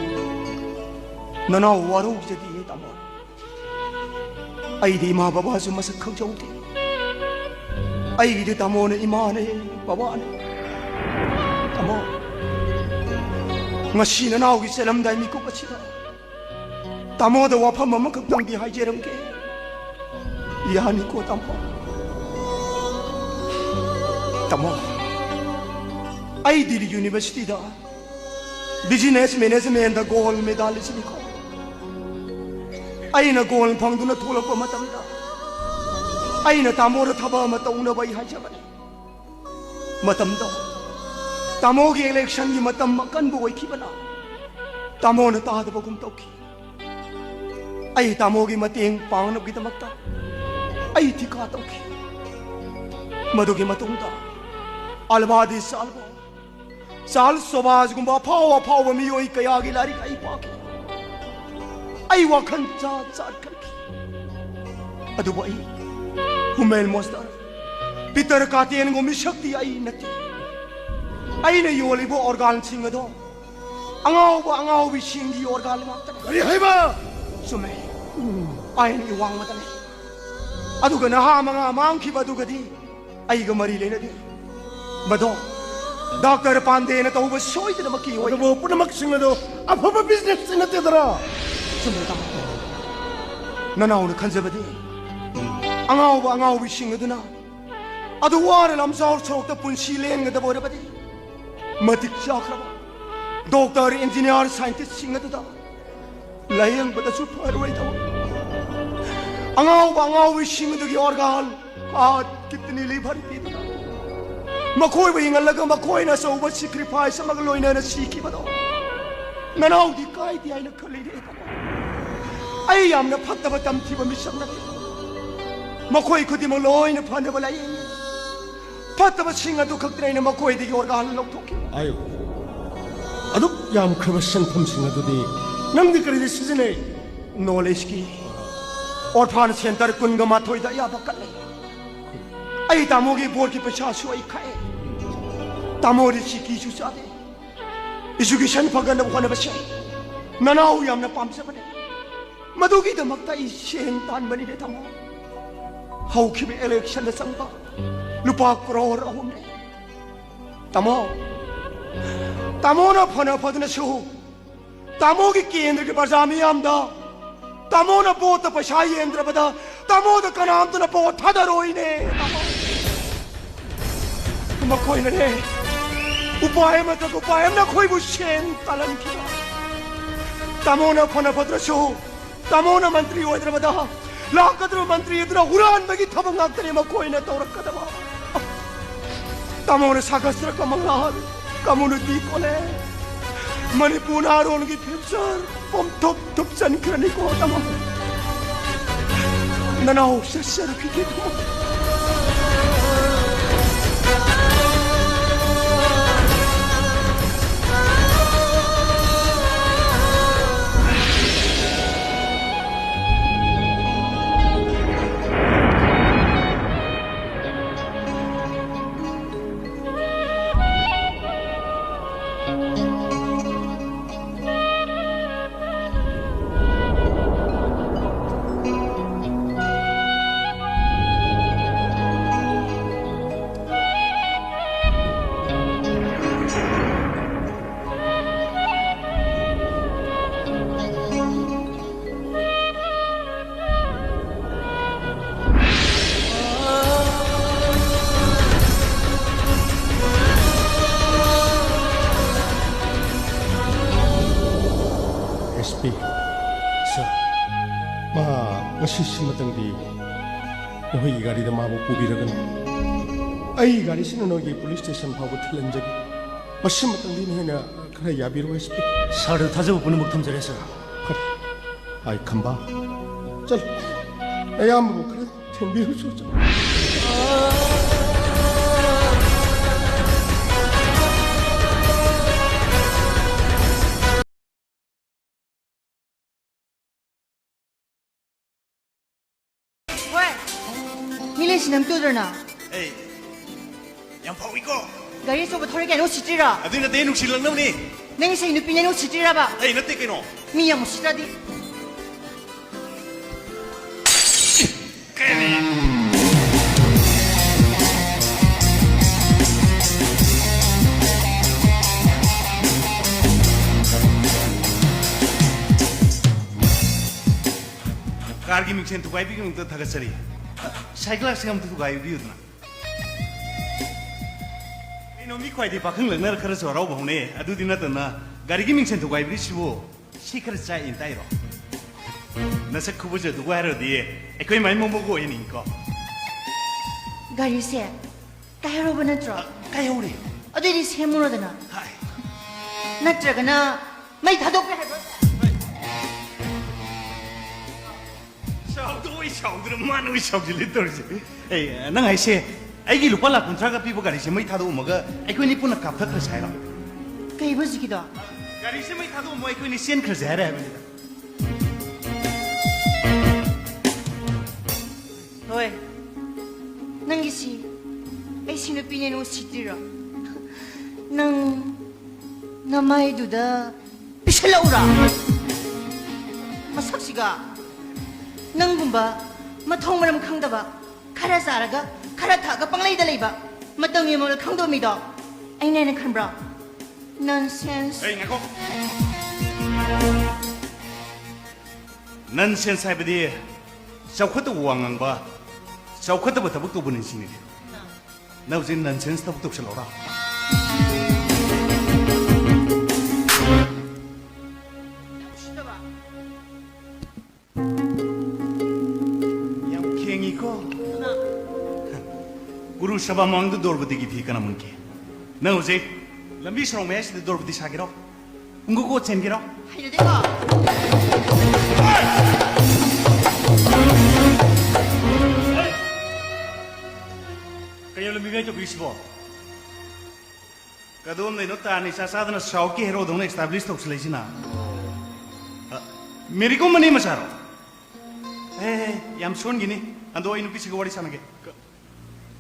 ꯅꯅꯥꯎ ꯋꯥꯔꯧꯖꯗꯤꯌꯦ, ꯇꯥꯃꯣ꯫ ꯑꯩꯗꯤ ꯏꯃꯥ ꯕꯕꯥꯁꯨ ꯃꯁꯛ ꯈꯪꯖꯍꯧꯗꯦ꯫ ꯑꯩꯒꯤꯗꯤ ꯇꯥꯃꯣꯅ ꯏꯃꯥꯅꯦ, ꯕꯕꯥꯅꯦ꯫ ꯇꯥꯃꯣ, ꯉꯁꯤ ꯅꯅꯥꯎꯒꯤ ꯆꯦꯜꯂꯝꯗꯥꯏ ꯃꯤꯀꯨꯞ ꯑꯁꯤꯗ ꯇꯥꯃꯣꯗ ꯋꯥꯐꯝ ꯑꯃꯈꯛꯇꯪꯗꯤ ꯍꯥꯏꯖꯔꯝꯒꯦ꯫ ꯌꯥꯅꯤꯀꯣ, ꯇꯥꯃꯣ? ꯇꯥꯃꯣ, ꯑꯩ ꯗꯤꯜꯂꯤ ꯌꯨꯅꯤꯚꯔꯁꯤꯇꯤꯗ ꯕꯤꯖꯤꯅꯦꯁ ꯃꯦꯅꯦꯖꯃꯦꯟꯗ ꯒꯣꯜ ꯃꯦꯗꯥꯂꯤꯁꯅꯤꯀꯣ꯫ ꯑꯩꯅ ꯒꯣꯜ ꯐꯪꯗꯨꯅ ꯊꯣꯛꯂꯛꯄ ꯃꯇꯝꯗ ꯑꯩꯅ ꯇꯥꯃꯣꯗ ꯊꯕꯛ ꯑꯃ ꯇꯧꯅꯕ ꯑꯩ ꯍꯥꯏꯖꯕꯅꯤ꯫ ꯃꯇꯝꯗꯣ ꯇꯥꯃꯣꯒꯤ ꯏꯂꯦꯛꯁꯟꯒꯤ ꯃꯇꯝ ꯑꯀꯟꯕ ꯑꯣꯏꯈꯤꯕꯅ ꯇꯥꯃꯣꯅ ꯇꯥꯗꯕꯒꯨꯝ ꯇꯧꯈꯤ꯫ ꯑꯩ ꯇꯥꯃꯣꯒꯤ ꯃꯇꯦꯡ ꯄꯥꯡꯅꯕꯒꯤꯗꯃꯛꯇ ꯑꯩ ꯊꯤꯀꯥ ꯇꯧꯈꯤ꯫ ꯃꯗꯨꯒꯤ ꯃꯇꯨꯡꯗ ꯑꯜꯕꯥꯗꯤ ꯆꯥꯜꯕꯣ, ꯆꯥꯔꯜꯁ ꯁꯣꯕꯥꯖꯒꯨꯝꯕ ꯑꯐꯥꯎ ꯑꯐꯥꯎꯕ ꯃꯤꯑꯣꯏ ꯀꯌꯥꯒꯤ ꯂꯥꯏꯔꯤꯛ ꯑꯩ ꯄꯥꯈꯤ꯫ ꯑꯩ ꯋꯥꯈꯜ ꯖꯥꯠ ꯖꯥꯠ ꯈꯟꯈꯤ꯫ ꯑꯗꯨꯕꯨ ꯑꯩ ꯍꯨꯃꯦꯜ ꯃꯣꯁꯇꯔ, ꯄꯤꯇꯔ ꯀꯥꯇꯦꯟꯒꯨꯝꯕ ꯃꯤꯁꯛꯇꯤ ꯑꯩ ꯅꯠꯇꯦ꯫ ꯑꯩꯅ ꯌꯣꯜꯂꯤꯕ ꯑꯣꯔꯒꯥꯟꯁꯤꯡ ꯑꯗꯣ ꯑꯉꯥꯎꯕ ꯑꯉꯥꯎꯕꯤꯁꯤꯡꯒꯤ ꯑꯣꯔꯒꯥꯟ ꯉꯥꯛꯇꯅꯤ꯫ ꯀꯔꯤ ꯍꯥꯏꯕ? ꯆꯨꯝꯃꯦ꯫ ꯑꯥꯏꯟꯒꯤ ꯋꯥꯡꯃꯗ ꯂꯩ꯫ ꯑꯗꯨꯒ ꯅꯍꯥ ꯃꯉꯥ ꯃꯥꯡꯈꯤꯕ ꯑꯗꯨꯒꯗꯤ ꯑꯩꯒ ꯃꯔꯤ ꯂꯩꯅꯗꯦ꯫ ꯃꯗꯣ ꯗꯥꯛꯇꯔ ꯄꯥꯟꯗꯦꯅ ꯇꯧꯕ ꯁꯣꯏꯗꯅꯃꯛꯀꯤ ꯑꯣꯏ꯫ ꯑꯗꯨꯕꯨ ꯄꯨꯝꯅꯃꯛꯁꯤꯡ ꯑꯗꯨ ꯑꯐꯕ ꯕꯤꯖꯤꯅꯦꯁꯁꯤꯡ ꯅꯠꯇꯦꯗꯅ? ꯆꯨꯝꯃꯦ, ꯇꯥꯃꯣ꯫ ꯅꯅꯥꯎꯅ ꯈꯟꯖꯕꯗꯤ ꯑꯉꯥꯎꯕ ꯑꯉꯥꯎꯕꯤꯁꯤꯡ ꯑꯗꯨꯅ ꯑꯗꯨ ꯋꯥꯅ ꯂꯝꯖꯥꯎ ꯁꯣꯔꯣꯛꯇ ꯄꯨꯟꯁꯤ ꯂꯦꯟꯒꯗꯕ ꯑꯣꯏꯔꯕꯗꯤ ꯃꯇꯤꯛ ꯆꯥꯈ꯭ꯔꯕ ꯗꯣꯛꯇꯔ, ꯏꯟꯖꯤꯅꯤꯌꯥꯔ, ꯁꯥꯏꯟꯇꯤꯁꯁꯤꯡ ꯑꯗꯨꯗ ꯂꯥꯌꯦꯡꯕꯗꯁꯨ ꯐꯔꯣꯏꯗꯕ ꯑꯉꯥꯎꯕ ꯑꯉꯥꯎꯕꯤꯁꯤꯡ ꯑꯗꯨꯒꯤ ꯑꯣꯔꯒꯥꯟ, ꯍꯥꯔꯠ, ꯀꯤꯗꯅꯤ, ꯂꯤꯚꯔ ꯄꯤꯗꯨꯅ ꯃꯈꯣꯏꯕꯨ ꯍꯤꯡꯍꯜꯂꯒ ꯃꯈꯣꯏꯅ ꯑꯆꯧꯕ ꯁꯦꯀ꯭ꯔꯤꯐꯥꯏꯁ ꯑꯃꯒ ꯂꯣꯏꯅꯅ ꯁꯤꯈꯤꯕꯗꯣ ꯅꯅꯥꯎꯗꯤ ꯀꯥꯏꯗꯦ ꯍꯥꯏꯅ ꯈꯜꯂꯤꯅꯦ꯫ ꯑꯩ ꯌꯥꯝꯅ ꯐꯠꯇꯕ ꯇꯝꯊꯤꯕ ꯃꯤꯁꯛ ꯅꯠꯇꯦ꯫ ꯃꯈꯣꯏ ꯈꯨꯗꯤꯡꯃꯛ ꯂꯣꯏꯅ ꯐꯅꯕ ꯂꯥꯌꯦꯡꯉꯤ꯫ ꯐꯠꯇꯕꯁꯤꯡ ꯑꯗꯨ ꯈꯛꯇꯅ ꯑꯩꯅ ꯃꯈꯣꯏꯗꯒꯤ organ ꯂꯧꯊꯣꯛꯈꯤ꯫ ꯑꯌꯣ, ꯑꯗꯨꯛ ꯌꯥꯝꯈ꯭ꯔꯕ ꯁꯦꯟꯐꯝꯁꯤꯡ ꯑꯗꯨꯗꯤ ꯅꯪꯗꯤ ꯀꯔꯤꯗ ꯁꯤꯖꯤꯟꯅꯩ? Knowledgeꯀꯤ orphan centre ꯀꯨꯟꯒ ꯃꯥꯊꯣꯏꯗ ꯑꯌꯥꯕ ꯀꯠꯂꯦ꯫ ꯑꯩ ꯇꯥꯃꯣꯒꯤ boardꯀꯤ ꯄꯩꯁꯥꯁꯨ ꯑꯩ ꯈꯥꯛꯑꯦ꯫ ꯇꯥꯃꯣꯗꯤ ꯁꯤꯀꯤꯁꯨ ꯆꯥꯗꯦ꯫ Education ꯐꯒꯠꯅꯕ ꯍꯣꯠꯅꯕꯁꯦ ꯅꯅꯥꯎ ꯌꯥꯝꯅ ꯄꯥꯝꯖꯕꯅꯦ꯫ ꯃꯗꯨꯒꯤꯗꯃꯛꯇ ꯑꯩ ꯁꯦꯟ ꯇꯥꯟꯕꯅꯤꯅꯦ, ꯇꯥꯃꯣ꯫ ꯍꯧꯈꯤꯕ electionꯗ ꯆꯪꯕ ꯂꯨꯄꯥ ꯀ꯭ꯔꯣꯔ ꯑꯍꯨꯝꯅꯦ꯫ ꯇꯥꯃꯣ, ꯇꯥꯃꯣꯅ ꯐꯅ ꯐꯗꯨꯅꯁꯨ ꯇꯥꯃꯣꯒꯤ ꯀꯦꯟꯗ꯭ꯔꯒꯤ ꯄ꯭ꯔꯖꯥ ꯃꯤꯌꯥꯝꯗ ꯇꯥꯃꯣꯅ voteꯇ ꯄꯩꯁꯥ ꯌꯦꯟꯗ꯭ꯔꯕꯗ ꯇꯥꯃꯣꯗ ꯀꯅꯥꯝꯇꯅ vote ꯊꯥꯗꯔꯣꯏꯅꯦ, ꯇꯥꯃꯣ꯫ ꯃꯈꯣꯏꯅꯅꯦ, ꯎꯄꯥꯏ ꯑꯃ ꯅꯠꯇ꯭ꯔꯒ ꯎꯄꯥꯏ ꯑꯃꯅ ꯑꯩꯈꯣꯏꯕꯨ ꯁꯦꯟ ꯇꯥꯜꯍꯟꯈꯤꯕ꯫ ꯇꯥꯃꯣꯅ ꯐꯅ ꯐꯠꯇ꯭ꯔꯁꯨ, ꯇꯥꯃꯣꯅ ꯃꯟꯇ꯭ꯔꯤ ꯑꯣꯏꯗ꯭ꯔꯕꯗ ꯂꯥꯛꯀꯗꯧꯔꯤꯕ ꯃꯟꯇ꯭ꯔꯤ ꯑꯗꯨꯅ ꯍꯨꯔꯥꯟꯕꯒꯤ ꯊꯕꯛ ꯉꯥꯛꯇꯅꯤ ꯃꯈꯣꯏꯅ ꯇꯧꯔꯛꯀꯗꯕ꯫ ꯇꯥꯃꯣꯅ ꯁꯥꯒꯠꯆꯔꯛꯄ ꯃꯪꯂꯥꯟ, community college, ꯃꯅꯤꯄꯨꯔ ꯅꯍꯥꯔꯣꯜꯒꯤ future ꯄꯨꯝꯊꯨꯞ ꯊꯨꯞꯆꯟꯈ꯭ꯔꯅꯤꯀꯣ, ꯇꯥꯃꯣ꯫ ꯅꯅꯥꯎ ꯆꯠꯆꯔꯨꯈꯤꯒꯦꯀꯣ꯫ SP꯫ Sir꯫ ꯃꯥ ꯉꯁꯤꯁꯤꯃꯇꯪꯗꯤ ꯅꯈꯣꯏꯒꯤ ꯒꯥꯔꯤꯗ ꯃꯥꯕꯨ ꯄꯨꯕꯤꯔꯒꯅꯨ꯫ ꯑꯩ ꯒꯥꯔꯤꯁꯤꯅ ꯅꯣꯏꯒꯤ police station ꯐꯥꯎꯕ ꯊꯤꯜꯍꯟꯖꯒꯦ꯫ ꯃꯁꯤꯃꯇꯪꯗꯤ ꯅꯈꯣꯏꯅ ꯈꯔ ꯌꯥꯕꯤꯔꯣ, SP꯫ Sirꯗ ꯊꯥꯖꯕ ꯄꯨꯝꯅꯃꯛ ꯊꯝꯖꯔꯦ, sir꯫ ꯐꯔꯦ꯫ ꯑꯩ ꯈꯝꯕ, ꯆꯠꯂꯨ꯫ ꯑꯌꯥꯝꯕꯕꯨ ꯈꯔ ꯊꯦꯝꯕꯤꯔꯨꯆꯣ, ꯆꯠꯂꯨ꯫ ꯍꯣꯏ꯫ ꯃꯤ ꯂꯩꯁꯤꯅ ꯇꯨꯗ꯭ꯔꯅ? ꯑꯩ ꯌꯥꯝ ꯐꯥꯎꯏꯀꯣ꯫ ꯒꯥꯔꯤ ꯑꯆꯧꯕ ꯊꯧꯔꯦ ꯀꯥꯏꯅ ꯎꯁꯤꯠꯇ꯭ꯔꯤꯔꯣ? ꯑꯗꯨꯏ ꯅꯠꯇꯦ, ꯅꯨꯡꯁꯤꯜꯂꯛꯅꯕꯅꯤ꯫ ꯅꯪ ꯏꯁꯩ ꯅꯨꯄꯤꯅꯦꯅ ꯎꯁꯤꯠꯇ꯭ꯔꯤꯔꯕ? ꯑꯩ ꯅꯠꯇꯦ ꯀꯩꯅꯣ꯫ ꯃꯤ ꯌꯥꯝ ꯎꯁꯤꯠꯇ꯭ꯔꯗꯤ꯫ ꯀꯥꯔꯒꯤ ꯃꯤꯡꯁꯦꯟ ꯊꯨꯒꯥꯏꯕꯤꯒꯤꯗꯃꯛꯇ ꯊꯥꯒꯠꯆꯔꯤ꯫ ꯁꯥꯏꯒ꯭ꯂꯥꯁꯁꯤꯡ ꯑꯃꯇ ꯊꯨꯒꯥꯏꯕꯤꯌꯨꯗꯅ꯫ ꯀꯩꯅꯣ, ꯃꯤ ꯈ꯭ꯋꯥꯏꯗꯒꯤ ꯄꯥꯈꯪ ꯂꯛꯅꯔ ꯈꯔꯁꯨ ꯍꯔꯥꯎꯕ ꯍꯧꯅꯩ꯫ ꯑꯗꯨꯗꯤ ꯅꯠꯇꯅ ꯒꯥꯔꯤꯒꯤ ꯃꯤꯡꯁꯦꯟ ꯊꯨꯒꯥꯏꯕꯤꯔꯤꯁꯤꯕꯨ ꯁꯤ ꯈꯔ ꯆꯥꯛꯏꯅ ꯇꯥꯏꯔꯣ? ꯅꯁꯛ ꯈꯨꯕꯖꯗꯨꯒ ꯍꯥꯏꯔꯨꯔꯗꯤ ꯑꯩꯈꯣꯏ ꯃꯥꯏ ꯃꯣꯃꯣꯒ ꯑꯣꯏꯍꯟꯅꯤꯡꯉꯤꯀꯣ꯫ ꯒꯥꯔꯤꯁꯦ ꯀꯥꯏꯍꯧꯔꯕ ꯅꯠꯇ꯭ꯔꯣ? ꯀꯥꯏꯍꯧꯔꯦ꯫ ꯑꯗꯨꯏꯗꯤ ꯁꯦꯝꯃꯨꯔꯣꯗꯅ꯫ ꯍꯥꯏ꯫ ꯅꯠꯇ꯭ꯔꯒꯅ ꯃꯩ ꯊꯥꯗꯣꯛꯀꯦ ꯍꯥꯏꯕ꯭ꯔꯣ? ꯁꯥꯎꯗ ꯑꯣꯏ ꯁꯥꯎꯗꯅ ꯃꯥꯅ ꯑꯣꯏ ꯁꯥꯎꯖꯤꯜꯂꯤ ꯇꯧꯔꯤꯁꯦ꯫ ꯑꯦ, ꯅꯪ ꯍꯥꯏꯁꯦ ꯑꯩꯒꯤ ꯂꯨꯄꯥ ꯂꯥꯈ ꯀꯨꯟꯊ꯭ꯔꯥꯒ ꯄꯤꯕ ꯒꯥꯔꯤꯁꯦ ꯃꯩ ꯊꯥꯗꯣꯛꯑꯝꯃꯒ ꯑꯩꯈꯣꯏꯅꯤ ꯄꯨꯟꯅ ꯀꯥꯞꯊꯈ꯭ꯔꯁꯦ ꯍꯥꯏꯔꯣ? ꯀꯩꯕ ꯍꯧꯖꯤꯛꯀꯤꯗꯣ? ꯒꯥꯔꯤꯁꯦ ꯃꯩ ꯊꯥꯗꯣꯛꯑꯝꯃꯣ, ꯑꯩꯈꯣꯏꯅꯤ ꯆꯦꯟꯈ꯭ꯔꯁꯦ ꯍꯥꯏꯔꯦ ꯍꯥꯏꯕꯅꯤꯗ꯫ ꯍꯣꯏ, ꯅꯪꯒꯤꯁꯤ ꯑꯩ ꯁꯤ ꯅꯨꯄꯤꯅꯦꯅ ꯎꯁꯤꯠꯇ꯭ꯔꯤꯔꯣ? ꯅꯪ ꯅꯃꯥꯏꯗꯨꯗ ꯄꯤꯁꯜꯂꯛꯎꯔꯥ? ꯃꯁꯛꯁꯤꯒ ꯅꯪꯒꯨꯝꯕ ꯃꯊꯣꯡ ꯃꯔꯝ ꯈꯪꯗꯕ, ꯈꯔ ꯆꯥꯔꯒ ꯈꯔ ꯊꯛꯑꯒ ꯄꯪꯂꯩꯗ ꯂꯩꯕ, ꯃꯇꯝꯒꯤ ꯃꯔꯣꯜ ꯈꯪꯗꯕ ꯃꯤꯗꯣ ꯑꯩꯅ ꯍꯦꯟꯅ ꯈꯟꯕ꯭ꯔꯣ? Nonsense. ꯑꯩ ꯉꯥꯏꯈꯣ꯫ Nonsense ꯍꯥꯏꯕꯗꯤ ꯆꯥꯎꯈꯠꯇꯕ ꯋꯥ ꯉꯥꯡꯕ, ꯆꯥꯎꯈꯠꯇꯕ ꯊꯕꯛ ꯇꯧꯕ ꯅꯤꯡꯁꯤꯡꯉꯤ꯫ ꯅꯪ ꯍꯧꯖꯤꯛ nonsense ꯊꯕꯛ ꯇꯧꯁꯜꯂꯧꯔꯥ? ꯌꯥꯝ ꯈꯦꯡꯉꯤꯀꯣ꯫ ꯀꯨꯔꯨ ꯁꯚꯥ ꯃꯃꯥꯡꯗ ꯗ꯭ꯔꯧꯄꯗꯤꯒꯤ ꯐꯤ ꯀꯅꯥ ꯃꯨꯟꯒꯦ? ꯅꯪ ꯍꯧꯖꯤꯛ ꯂꯝꯕꯤ ꯁꯣꯔꯣꯛ ꯃꯌꯥꯏꯁꯤꯗ ꯗ꯭ꯔꯧꯄꯗꯤ ꯁꯥꯒꯦꯔꯣ? ꯉꯥꯏꯈꯣꯀꯣ, ꯆꯦꯟꯒꯦꯔꯣ? ꯍꯩꯅꯗꯦꯀꯣ꯫ ꯀꯩꯅꯣ ꯂꯝꯕꯤ ꯃꯌꯥꯏ ꯇꯧꯕꯤꯔꯤꯁꯤꯕꯣ? ꯀꯗꯣꯝꯗꯩꯅꯣ ꯇꯥ ꯅꯤꯁꯥ ꯆꯥꯗꯅ ꯁꯥꯎꯠꯀꯤ ꯍꯦꯔꯣꯗꯧꯅ establish ꯇꯧꯁꯤꯜꯂꯛꯏꯁꯤꯅ? ꯑ, ꯃꯦꯔꯤ ꯀꯣꯝ ꯃꯅꯦ ꯃꯆꯥꯔꯣ? ꯑꯦ, ꯌꯥꯝ ꯁꯣꯟꯈꯤꯅꯤ꯫ ꯑꯗꯣ ꯑꯩ ꯅꯨꯄꯤꯁꯤꯒ ꯋꯥꯔꯤ ꯁꯥꯟꯅꯒꯦ꯫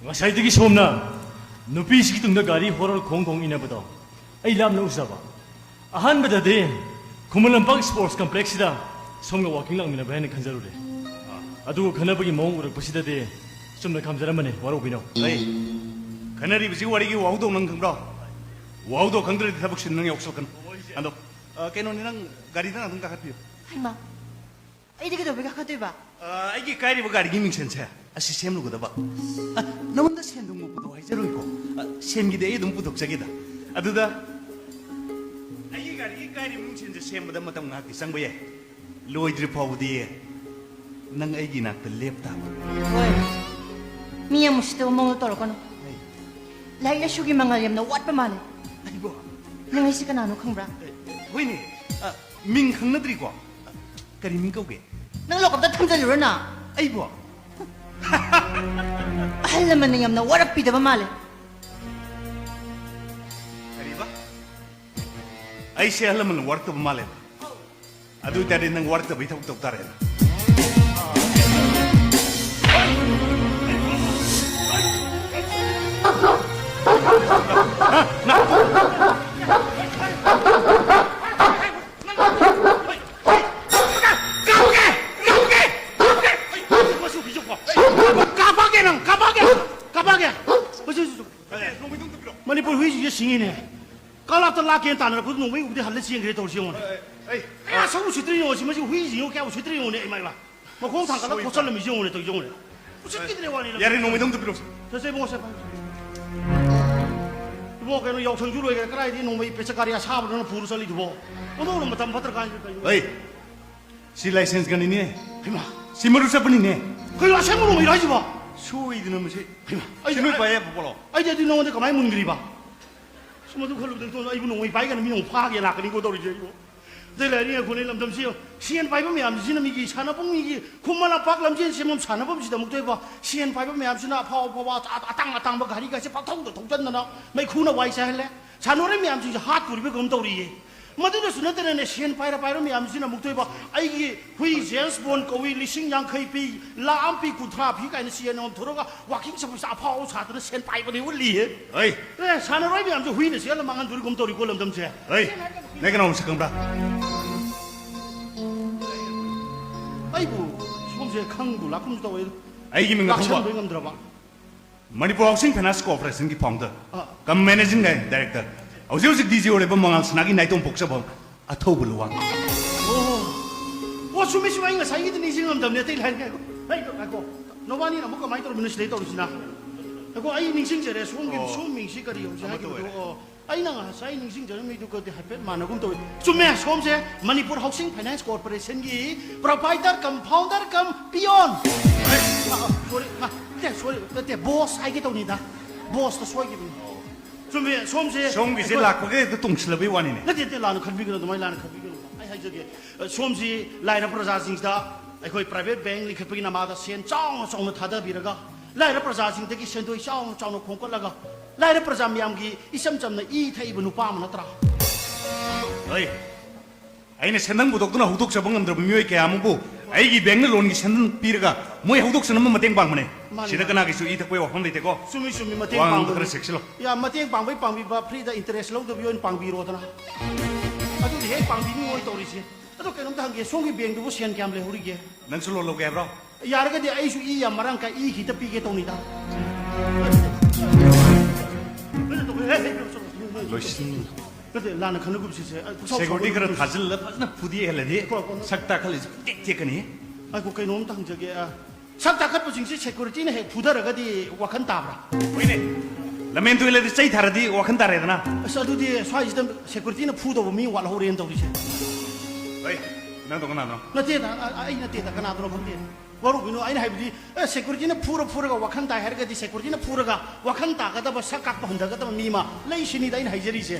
ꯉꯁꯥꯏꯗꯒꯤ ꯁꯣꯝꯅ ꯅꯨꯄꯤꯁꯤꯒꯤ ꯇꯨꯡꯗ ꯒꯥꯔꯤ ꯍꯣꯔꯣꯟ ꯈꯣꯡ ꯈꯣꯡ ꯏꯟꯅꯕꯗꯣ ꯑꯩ ꯂꯥꯞꯅ ꯎꯖꯕ꯫ ꯑꯍꯥꯟꯕꯗꯗꯤ ꯈꯨꯃꯟ ꯂꯝꯄꯥꯛ sports complexꯁꯤꯗ ꯁꯣꯝꯒ walking ꯂꯥꯛꯃꯤꯟꯅꯕ꯭ꯔꯥ ꯍꯥꯏꯅ ꯈꯟꯖꯔꯨꯔꯦ꯫ ꯑꯗꯨꯒ ꯈꯟꯅꯕꯒꯤ ꯃꯑꯣꯡ ꯎꯔꯛꯄꯁꯤꯗꯗꯤ ꯆꯨꯝꯅ ꯈꯥꯝꯖꯔꯝꯕꯅꯤ, ꯋꯥꯔꯧꯕꯤꯅꯣ꯫ ꯑꯩ ꯈꯟꯅꯔꯤꯕꯁꯤ ꯋꯥꯔꯤꯒꯤ ꯋꯥꯍꯧꯗꯣ ꯅꯪ ꯈꯪꯕ꯭ꯔꯣ? ꯋꯥꯍꯧꯗꯣ ꯈꯪꯗ꯭ꯔꯗꯤ ꯊꯕꯛꯁꯤ ꯅꯪ ꯌꯥꯎꯁꯜꯂꯛꯀꯅꯨ꯫ ꯑꯗꯣ, ꯑ, ꯀꯩꯅꯣꯅꯤ, ꯅꯪ ꯒꯥꯔꯤꯗ ꯑꯗꯨꯝ ꯀꯥꯈꯠꯄꯤꯌꯨ꯫ ꯍꯩꯃꯥ, ꯑꯩꯗꯤ ꯀꯩꯗꯧꯕꯩ ꯀꯥꯈꯠꯇꯣꯏꯕ? ꯑ, ꯑꯩꯒꯤ ꯀꯥꯏꯔꯤꯕ ꯒꯥꯔꯤꯒꯤ ꯃꯤꯡꯁꯦꯟꯁꯦ ꯑꯁꯤ ꯁꯦꯝꯂꯨꯒꯗꯕ꯫ ꯑ, ꯅꯉꯣꯟꯗ ꯁꯦꯟꯗꯣꯡ ꯃꯣꯛꯄꯗꯣ ꯍꯥꯏꯖꯔꯣꯏꯀꯣ꯫ ꯑ, ꯁꯦꯟꯒꯤꯗꯤ ꯑꯩ ꯑꯗꯨꯝ ꯄꯨꯊꯣꯛꯆꯒꯦꯗ꯫ ꯑꯗꯨꯗ ꯑꯩꯒꯤ ꯒꯥꯔꯤꯒꯤ ꯀꯥꯏꯔꯤꯕ ꯃꯤꯡꯁꯦꯟꯁꯦ ꯁꯦꯝꯕꯗ ꯃꯇꯝ ꯉꯥꯏꯍꯥꯛꯇꯤ ꯆꯪꯕ ꯌꯥꯏ꯫ ꯂꯣꯏꯗ꯭ꯔꯤ ꯐꯥꯎꯕꯗꯤ ꯅꯪ ꯑꯩꯒꯤ ꯏꯅꯥꯛꯇ ꯂꯦꯞ ꯇꯥꯕ꯫ ꯍꯣꯏ꯫ ꯃꯤ ꯌꯥꯝ ꯎꯁꯤꯠꯇꯕ ꯃꯑꯣꯡꯗ ꯇꯧꯔꯛꯀꯅꯨ꯫ ꯍꯩ꯫ ꯂꯥꯏꯔꯤꯛ ꯂꯥꯏꯁꯨꯒꯤ ꯃꯉꯥꯜ ꯌꯥꯝꯅ ꯋꯥꯠꯄ ꯃꯥꯜꯂꯦ꯫ ꯑꯩꯕꯣ? ꯅꯪ ꯑꯩꯁꯦ ꯀꯅꯥꯅꯣ ꯈꯪꯕ꯭ꯔꯥ? ꯑꯦ, ꯍꯣꯏꯅꯦ꯫ ꯑ, ꯃꯤꯡ ꯈꯪꯅꯗ꯭ꯔꯤꯀꯣ? ꯀꯔꯤ ꯃꯤꯡ ꯀꯧꯒꯦ? ꯅꯪ ꯂꯣꯀꯞꯇ ꯊꯝꯖꯤꯜꯂꯨꯔꯣ ꯅꯪ꯫ ꯑꯩꯕꯣ? ꯑꯍꯜ ꯂꯃꯟꯅ ꯌꯥꯝꯅ ꯋꯥꯔꯛꯄꯤꯗꯕ ꯃꯥꯜꯂꯦ꯫ ꯀꯔꯤꯕ? ꯑꯩꯁꯦ ꯑꯍꯜ ꯂꯃꯟꯅ ꯋꯥꯔꯛꯇꯕ ꯃꯥꯜꯂꯦꯕ? ꯑꯗꯨ ꯑꯣꯏꯇꯥꯔꯗꯤ ꯅꯪ ꯋꯥꯔꯛꯇꯕꯩ ꯊꯕꯛ ꯇꯧ ꯇꯥꯔꯦꯅ꯫ ꯀꯥꯞꯄꯒꯦ! ꯀꯥꯞꯄꯒꯦ! ꯀꯥꯞꯄꯒꯦ! ꯀꯥꯞꯄꯒꯦ ꯅꯪ! ꯀꯥꯞꯄꯒꯦ! ꯀꯥꯞꯄꯒꯦ! ꯃꯁꯤ, ꯃꯁꯤ, ꯃꯁꯤ꯫ ꯃꯅꯤꯄꯨꯔ ꯍꯨꯏꯁꯤꯡꯁꯦ ꯁꯤꯡꯉꯤꯅꯦ꯫ ꯀꯂꯥꯞꯇ ꯂꯥꯛꯀꯦꯅ ꯇꯥꯟꯅꯔꯛꯄꯗꯨ ꯅꯣꯡꯃꯩ ꯎꯕꯗꯤ ꯍꯜꯂ ꯆꯦꯟꯈ꯭ꯔꯦ ꯇꯧꯔꯤꯁꯤ ꯌꯦꯡꯉꯨꯅꯦ꯫ ꯑꯩ, ꯑꯩ, ꯀꯌꯥ ꯁꯛ ꯎꯁꯤꯠꯇ꯭ꯔꯤ ꯌꯦꯡꯉꯣ, ꯁꯤ ꯃꯁꯤ ꯍꯨꯏꯁꯤꯡꯁꯦ ꯀꯌꯥ ꯎꯁꯤꯠꯇ꯭ꯔꯤ ꯌꯦꯡꯉꯨꯅꯦ, ꯏꯃꯥ, ꯏꯃꯥ꯫ ꯃꯈꯣꯡ ꯊꯥꯡꯒꯠꯂ ꯁꯣꯏꯕ꯫ ꯈꯣꯠꯆꯜꯂꯝꯃꯤꯁꯤ ꯌꯦꯡꯉꯨꯅꯦ ꯇꯧꯔꯤꯁꯤ ꯌꯦꯡꯉꯨꯅꯦ꯫ ꯎꯁꯤꯠꯈꯤꯗ꯭ꯔꯦ ꯋꯥꯅꯤꯗ꯫ ꯌꯥꯔꯦ, ꯅꯣꯡꯃꯩꯗꯣ ꯑꯝꯇ ꯄꯤꯔꯛꯑꯣ꯫ ꯁꯦ, ꯁꯦ, ꯏꯕꯨꯡꯉꯣ, ꯁꯦ, ꯐꯪ-, ꯏꯕꯨꯡꯉꯣ, ꯀꯩꯅꯣ, ꯌꯥꯎꯁꯪꯁꯨ ꯂꯣꯏꯈ꯭ꯔꯦ, ꯀꯗꯥꯏꯗꯒꯤ ꯅꯣꯡꯃꯩ ꯄꯦꯆꯀꯥꯔꯤ ꯑꯁꯥꯕꯗꯨꯅ ꯄꯨꯔ ꯆꯠꯂꯤꯗꯨꯕꯣ? ꯑꯣꯟꯊꯣꯛꯅ ꯃꯇꯝ ꯐꯠꯇ꯭ꯔ ꯀꯥꯟꯁꯤꯗ ꯀꯩꯅꯣ? ꯍꯩ, ꯁꯤ ꯂꯥꯏꯁꯦꯟꯁ ꯒꯟꯅꯤꯅꯦ꯫ ꯍꯩꯃꯥ꯫ ꯁꯤ ꯃꯔꯨ ꯆꯠꯄꯅꯤꯅꯦ꯫ ꯀꯩꯅꯣ, ꯑꯁꯦꯡꯕ ꯅꯣꯡꯃꯩꯔꯣ ꯍꯥꯏꯁꯤꯕꯣ? ꯁꯣꯏꯗꯅ ꯃꯁꯤ꯫ ꯍꯩꯃꯥ, ꯑꯩ, ꯁꯤ ꯅꯣꯏ ꯑꯩ, ꯄꯥꯏ ꯌꯥꯕ ꯄꯣꯠꯂꯣ? ꯑꯩꯗꯤ ꯑꯗꯨ ꯅꯉꯣꯟꯗ ꯀꯃꯥꯏꯅ ꯃꯨꯟꯈ꯭ꯔꯤꯕ? ꯃꯗꯨ ꯈꯜꯂꯨꯕꯗ ꯏꯇꯣꯝ ꯑꯩꯕꯨ ꯅꯣꯡꯃꯩ ꯄꯥꯏꯒꯅꯤ, ꯃꯤ ꯅꯣꯡ ꯐꯥꯒꯦ ꯂꯥꯛꯀꯅꯤꯀꯣ ꯇꯧꯔꯤꯁꯦ ꯑꯩꯕꯨ꯫ ꯑꯗꯩ ꯂꯩꯔꯤ ꯑꯩꯈꯣꯏꯅ ꯂꯝꯗꯝꯁꯤ ꯁꯦꯟ ꯄꯥꯏꯕ ꯃꯌꯥꯝꯁꯤꯅ ꯃꯤꯒꯤ ꯁꯥꯟꯅꯕꯨꯡ, ꯃꯤꯒꯤ ꯈꯨꯃꯟ ꯂꯝꯄꯥꯛ ꯂꯝꯖꯦꯟ ꯆꯦꯟꯐꯝ ꯁꯥꯟꯅꯐꯝꯁꯤꯗ ꯑꯃꯨꯛꯇꯣꯏꯕ ꯁꯦꯟ ꯄꯥꯏꯕ ꯃꯌꯥꯝꯁꯤꯅ ꯑꯐꯥꯎ ꯑꯐꯥꯎꯕ ꯑꯇꯥ-, ꯑꯇꯥꯡ ꯑꯇꯥꯡꯕ ꯒꯥꯔꯤꯒꯁꯦ ꯄꯪꯊꯧꯗ ꯊꯧꯖꯟꯗꯅ ꯃꯩꯈꯨꯅ ꯋꯥꯏ ꯆꯥꯏꯍꯜꯂꯦ꯫ ꯁꯥꯟꯅꯔꯣꯏ ꯃꯌꯥꯝꯁꯤꯡꯁꯦ ꯍꯥꯠꯇꯣꯔꯤꯕꯒꯨꯝ ꯇꯧꯔꯤꯌꯦ꯫ ꯃꯗꯨꯗꯁꯨ ꯅꯠꯇꯅꯅꯦ, ꯁꯦꯟ ꯄꯥꯏꯔ ꯄꯥꯏꯔ ꯃꯌꯥꯝꯁꯤꯅ ꯑꯃꯨꯛꯇꯣꯏꯕ ꯑꯩꯒꯤ ꯍꯨꯏ ꯖꯦꯝꯁ ꯕꯣꯟ ꯀꯧꯏ, ꯂꯤꯁꯤꯡ ꯌꯥꯡꯈꯩ ꯄꯤ, ꯂꯥꯛ ꯑꯃ ꯄꯤ, ꯀꯨꯟꯊ꯭ꯔꯥ ꯄꯤ ꯀꯥꯏꯅ ꯆꯦꯟ ꯑꯃ ꯊꯨꯔꯒ ꯋꯥꯀꯤꯡ ꯆꯠꯄꯁꯤꯗ ꯑꯐꯥꯎ ꯁꯥꯗꯅ ꯁꯦꯟ ꯄꯥꯏꯕꯅꯤ ꯎꯠꯂꯤꯌꯦ꯫ ꯑꯩ ꯑꯦ, ꯁꯥꯟꯅꯔꯣꯏ ꯃꯌꯥꯝꯁꯦ ꯍꯨꯏꯅ ꯆꯦꯜꯂ ꯃꯥꯡꯍꯟꯗꯣꯔꯤꯒꯨꯝ ꯇꯧꯔꯤꯀꯣ ꯂꯝꯗꯝꯁꯦ꯫ ꯑꯩ ꯅꯪ ꯀꯅꯥ ꯃꯁꯛ ꯈꯪꯕ꯭ꯔꯥ? ꯑꯩꯕꯨ ꯁꯣꯝꯁꯦ ꯈꯪꯗꯨ ꯂꯥꯛꯀꯨꯝꯁꯨ ꯇꯧꯋꯦ꯫ ꯑꯩꯒꯤ ꯃꯤꯡ ꯑꯊꯧꯕ꯫ ꯂꯥꯛꯁꯟꯕ ꯉꯝꯗ꯭ꯔꯕ꯫ ꯃꯅꯤꯄꯨꯔ ꯍꯥꯎꯁꯤꯡ ꯐꯥꯏꯅꯥꯟꯁ ꯀꯣꯔꯄꯣꯔꯦꯁꯟꯒꯤ ꯐꯥꯎꯟꯗꯔ ꯑꯥ꯫ ꯀꯝ ꯃꯦꯅꯦꯖꯤꯡ ꯗꯥꯏꯔꯦꯛꯇꯔ, ꯍꯧꯖꯤꯛ ꯍꯧꯖꯤꯛ ꯗꯤ ꯖꯤ ꯑꯣꯏꯔꯤꯕ ꯃꯉꯥꯜ ꯁꯅꯥꯒꯤ ꯅꯥꯏꯇꯣꯝ ꯄꯣꯛꯆꯕ ꯑꯊꯧꯕ ꯂꯨꯋꯥꯡ꯫ ꯑꯣ, ꯑꯣ, ꯆꯨꯝꯃꯤ, ꯆꯨꯝꯃꯤ, ꯑꯩ ꯉꯁꯥꯏꯒꯤꯗꯤ ꯅꯤꯡꯁꯤꯡꯉꯝꯗꯕꯅꯦ꯫ ꯑꯇꯩ ꯂꯥꯏꯔꯤꯛ ꯉꯥꯏꯈꯣ꯫ ꯑꯩ ꯉꯥꯏꯈꯣ꯫ ꯅꯕꯥꯅꯤꯅ ꯑꯃꯨꯛ ꯀꯃꯥꯏꯅ ꯇꯧꯔꯝꯃꯤꯅꯣ ꯁꯤꯗꯩ ꯇꯧꯔꯤꯁꯤꯅ? ꯉꯥꯏꯈꯣ, ꯑꯩ ꯅꯤꯡꯁꯤꯡꯖꯔꯦ꯫ ꯁꯣꯝꯒꯤ, ꯑꯣ꯫ ꯁꯣꯝ ꯃꯤꯡꯁꯤ ꯀꯔꯤ ꯍꯧꯖꯤꯛ ꯑꯃꯠꯇ ꯍꯥꯏꯈꯤꯕꯗꯣ? ꯑꯣꯏꯔꯦ꯫ ꯑꯣ, ꯑꯩꯅ ꯉꯁꯥꯏ ꯅꯤꯡꯁꯤꯡꯖꯔꯝꯃꯤꯗꯨꯒꯗꯤ ꯍꯥꯏꯐꯦꯠ ꯃꯥꯟꯅꯒꯨꯝ ꯇꯧꯏ꯫ ꯆꯨꯝꯃꯦ, ꯁꯣꯝꯁꯦ ꯃꯅꯤꯄꯨꯔ ꯍꯥꯎꯁꯤꯡ ꯐꯥꯏꯅꯥꯟꯁ ꯀꯣꯔꯄꯣꯔꯦꯁꯟꯒꯤ ꯄ꯭ꯔꯣꯄꯥꯏꯇꯔ ꯀꯝ ꯐꯥꯎꯟꯗꯔ ꯀꯝ ꯄꯤꯌꯣꯟ꯫ ꯑ, ꯑ, ꯁꯣꯔꯤ, ꯃꯥ, ꯅꯠꯇꯦ, ꯁꯣꯔꯤ, ꯅꯠꯇꯦ, ꯕꯣꯁ ꯍꯥꯏꯒꯦ ꯇꯧꯅꯤꯗ꯫ ꯕꯣꯁꯇ ꯁꯣꯏꯈꯤꯕꯅꯤ꯫ ꯆꯨꯝꯃꯦ, ꯁꯣꯝꯁꯦ ꯁꯣꯝꯒꯤꯁꯦ ꯑꯩꯈꯣꯏ ꯂꯥꯛꯄꯒ ꯍꯦꯛꯇ ꯇꯣꯡꯁꯤꯜꯂꯕꯩ ꯋꯥꯅꯤꯅꯦ꯫ ꯅꯠꯇꯦ, ꯅꯠꯇꯦ, ꯂꯥꯟꯅ ꯈꯟꯕꯤꯒꯅꯨ, ꯑꯗꯨꯃꯥꯏꯅ ꯂꯥꯟꯅ ꯈꯟꯕꯤꯒꯅꯨ꯫ ꯑꯩ ꯍꯥꯏꯖꯒꯦ, ꯑ, ꯁꯣꯝꯁꯤ ꯂꯥꯏꯔꯕ ꯄ꯭ꯔꯖꯥꯁꯤꯡꯁꯤꯗ ꯑꯩꯈꯣꯏ ꯄ꯭ꯔꯥꯏꯚꯦꯠ ꯕꯦꯡ ꯂꯤꯡꯈꯠꯄꯒꯤ ꯅꯃꯥꯗ ꯁꯦꯟ ꯆꯥꯎꯅ ꯆꯥꯎꯅ ꯊꯥꯗꯕꯤꯔꯒ, ꯂꯥꯏꯔꯕ ꯄ꯭ꯔꯖꯥꯁꯤꯡꯗꯒꯤ ꯁꯦꯟꯗꯣꯏ ꯆꯥꯎꯅ ꯆꯥꯎꯅ ꯈꯣꯝꯀꯠꯂꯒ, ꯂꯥꯏꯔꯕ ꯄ꯭ꯔꯖꯥ ꯃꯌꯥꯝꯒꯤ ꯏꯆꯝ ꯆꯝꯅ ꯏ ꯊꯛꯏꯕ ꯅꯨꯄꯥ ꯑꯃ ꯅꯠꯇ꯭ꯔꯥ? ꯍꯣꯏ, ꯑꯩꯅ ꯁꯦꯟꯗꯪ ꯄꯨꯊꯣꯛꯇꯨꯅ ꯍꯧꯗꯣꯛꯆꯕ ꯉꯝꯗ꯭ꯔꯕ ꯃꯤꯑꯣꯏ ꯀꯌꯥ ꯑꯃꯕꯨ ꯑꯩꯒꯤ ꯕꯦꯡꯅ ꯂꯣꯟꯒꯤ ꯁꯦꯟꯗꯪ ꯄꯤꯔꯒ ꯃꯣꯏ ꯍꯧꯗꯣꯛꯆꯅꯕ ꯃꯇꯦꯡ ꯄꯥꯡꯕꯅꯦ꯫ ꯃꯥꯅꯤ, ꯁꯤꯗ ꯃꯥꯅꯤ꯫ ꯀꯅꯥꯒꯤꯁꯨ ꯏ ꯊꯛꯄꯒꯤ ꯋꯥꯐꯝ ꯂꯩꯇꯦꯀꯣ꯫ ꯆꯨꯝꯃꯤ, ꯆꯨꯝꯃꯤ, ꯃꯇꯦꯡ ꯋꯥ ꯉꯥꯡꯕꯗ ꯄꯥꯡꯕꯅꯤ꯫ ꯈꯔ ꯆꯦꯛꯁꯤꯜꯂꯣ꯫ ꯌꯥ, ꯃꯇꯦꯡ ꯄꯥꯡꯕꯩ ꯄꯥꯡꯕꯤꯕ, ꯐ꯭ꯔꯤꯗ ꯏꯟꯇꯔꯦꯁ ꯂꯧꯗꯕꯤ ꯑꯣꯏꯅ ꯄꯥꯡꯕꯤꯔꯣꯗꯅ꯫ ꯑꯗꯨꯗꯤ ꯍꯦꯛ ꯄꯥꯡꯕꯤꯅꯤꯡꯉꯣꯏ ꯇꯧꯔꯤꯁꯦ꯫ ꯑꯗꯣ ꯀꯩꯅꯣꯝꯇ ꯍꯪꯒꯦ, ꯁꯣꯝꯒꯤ ꯕꯦꯡꯗꯨꯕꯨ ꯁꯦꯟ ꯀꯌꯥꯝ ꯂꯩꯍꯧꯔꯤꯒꯦ? ꯅꯪꯁꯨ ꯂꯣꯟ ꯂꯧꯒꯦ ꯍꯥꯏꯕ꯭ꯔꯣ? ꯌꯥꯔꯒꯗꯤ ꯑꯩꯁꯨ ꯏ ꯌꯥꯝ ꯃꯔꯥꯡ ꯀꯥꯏ, ꯏ ꯈꯤꯇ ꯄꯤꯒꯦ ꯇꯧꯅꯤꯗ꯫ ꯂꯣꯏꯁꯤꯟ꯫ ꯅꯠꯇꯦ, ꯂꯥꯟꯅ ꯈꯟꯅꯒꯨꯝꯁꯤꯁꯦ꯫ ꯑꯩ ꯄꯨꯁꯥꯎ ꯁꯦꯀ꯭ꯌꯨꯔꯤꯇꯤ ꯈꯔ ꯁꯥꯎꯒꯠꯂꯛꯀꯅꯨ꯫ ꯊꯥꯖꯤꯜꯂ ꯐꯖꯅ ꯐꯨꯗꯦꯛꯍꯜꯂꯗꯤ ꯀꯣ, ꯀꯣ, ꯅꯣ꯫ ꯁꯛ ꯇꯥꯈꯠꯂꯤꯁꯦ ꯇꯦꯛ ꯇꯦꯛꯀꯅꯤ꯫ ꯑꯩ ꯀꯣ, ꯀꯩꯅꯣꯝꯇ ꯍꯪꯖꯒꯦ꯫ ꯑ, ꯁꯛ ꯇꯥꯈꯠꯄꯁꯤꯡꯁꯤ ꯁꯦꯀ꯭ꯌꯨꯔꯤꯇꯤꯅ ꯍꯦꯛ ꯐꯨꯊꯔꯒꯗꯤ ꯋꯥꯈꯜ ꯇꯥꯕ꯭ꯔꯥ? ꯍꯣꯏꯅꯦ꯫ ꯂꯝꯍꯦꯟ ꯇꯨꯍꯦꯜꯂꯗꯤ ꯆꯩ ꯊꯥꯔꯗꯤ ꯋꯥꯈꯜ ꯇꯥꯔꯦꯗꯅ꯫ ꯑꯁ, ꯑꯗꯨꯗꯤ ꯁ꯭ꯋꯥꯏꯁꯤꯗ ꯁꯦꯀ꯭ꯌꯨꯔꯤꯇꯤꯅ ꯐꯨꯗꯧꯕ ꯃꯤ ꯋꯥꯠꯍꯧꯔꯦꯅ ꯇꯧꯔꯤꯁꯦ꯫ ꯍꯣꯏ, ꯅꯪꯗꯣ ꯀꯅꯥꯅꯣ? ꯅꯠꯇꯦꯗ, ꯑ-, ꯑꯩ ꯅꯠꯇꯦꯗ, ꯀꯅꯥꯗꯅꯣ ꯈꯪꯗꯦ꯫ ꯃꯔꯨꯞ ꯃꯤꯅꯣ, ꯑꯩꯅ ꯍꯥꯏꯕꯗꯤ, ꯑꯦ, ꯁꯦꯀ꯭ꯌꯨꯔꯤꯇꯤꯅ ꯐꯨꯔ ꯐꯨꯔꯒ ꯋꯥꯈꯜ ꯇꯥꯏ ꯍꯥꯏꯔꯒꯗꯤ ꯁꯦꯀ꯭ꯌꯨꯔꯤꯇꯤꯅ ꯐꯨꯔꯒ ꯋꯥꯈꯜ ꯇꯥꯒꯗꯕ, ꯁꯛ ꯀꯥꯛꯄ ꯍꯟꯊꯒꯗꯕ ꯃꯤ ꯑꯃ ꯂꯩ ꯁꯤꯅꯤꯗ ꯑꯩꯅ ꯍꯥꯏꯖꯔꯤꯁꯦ꯫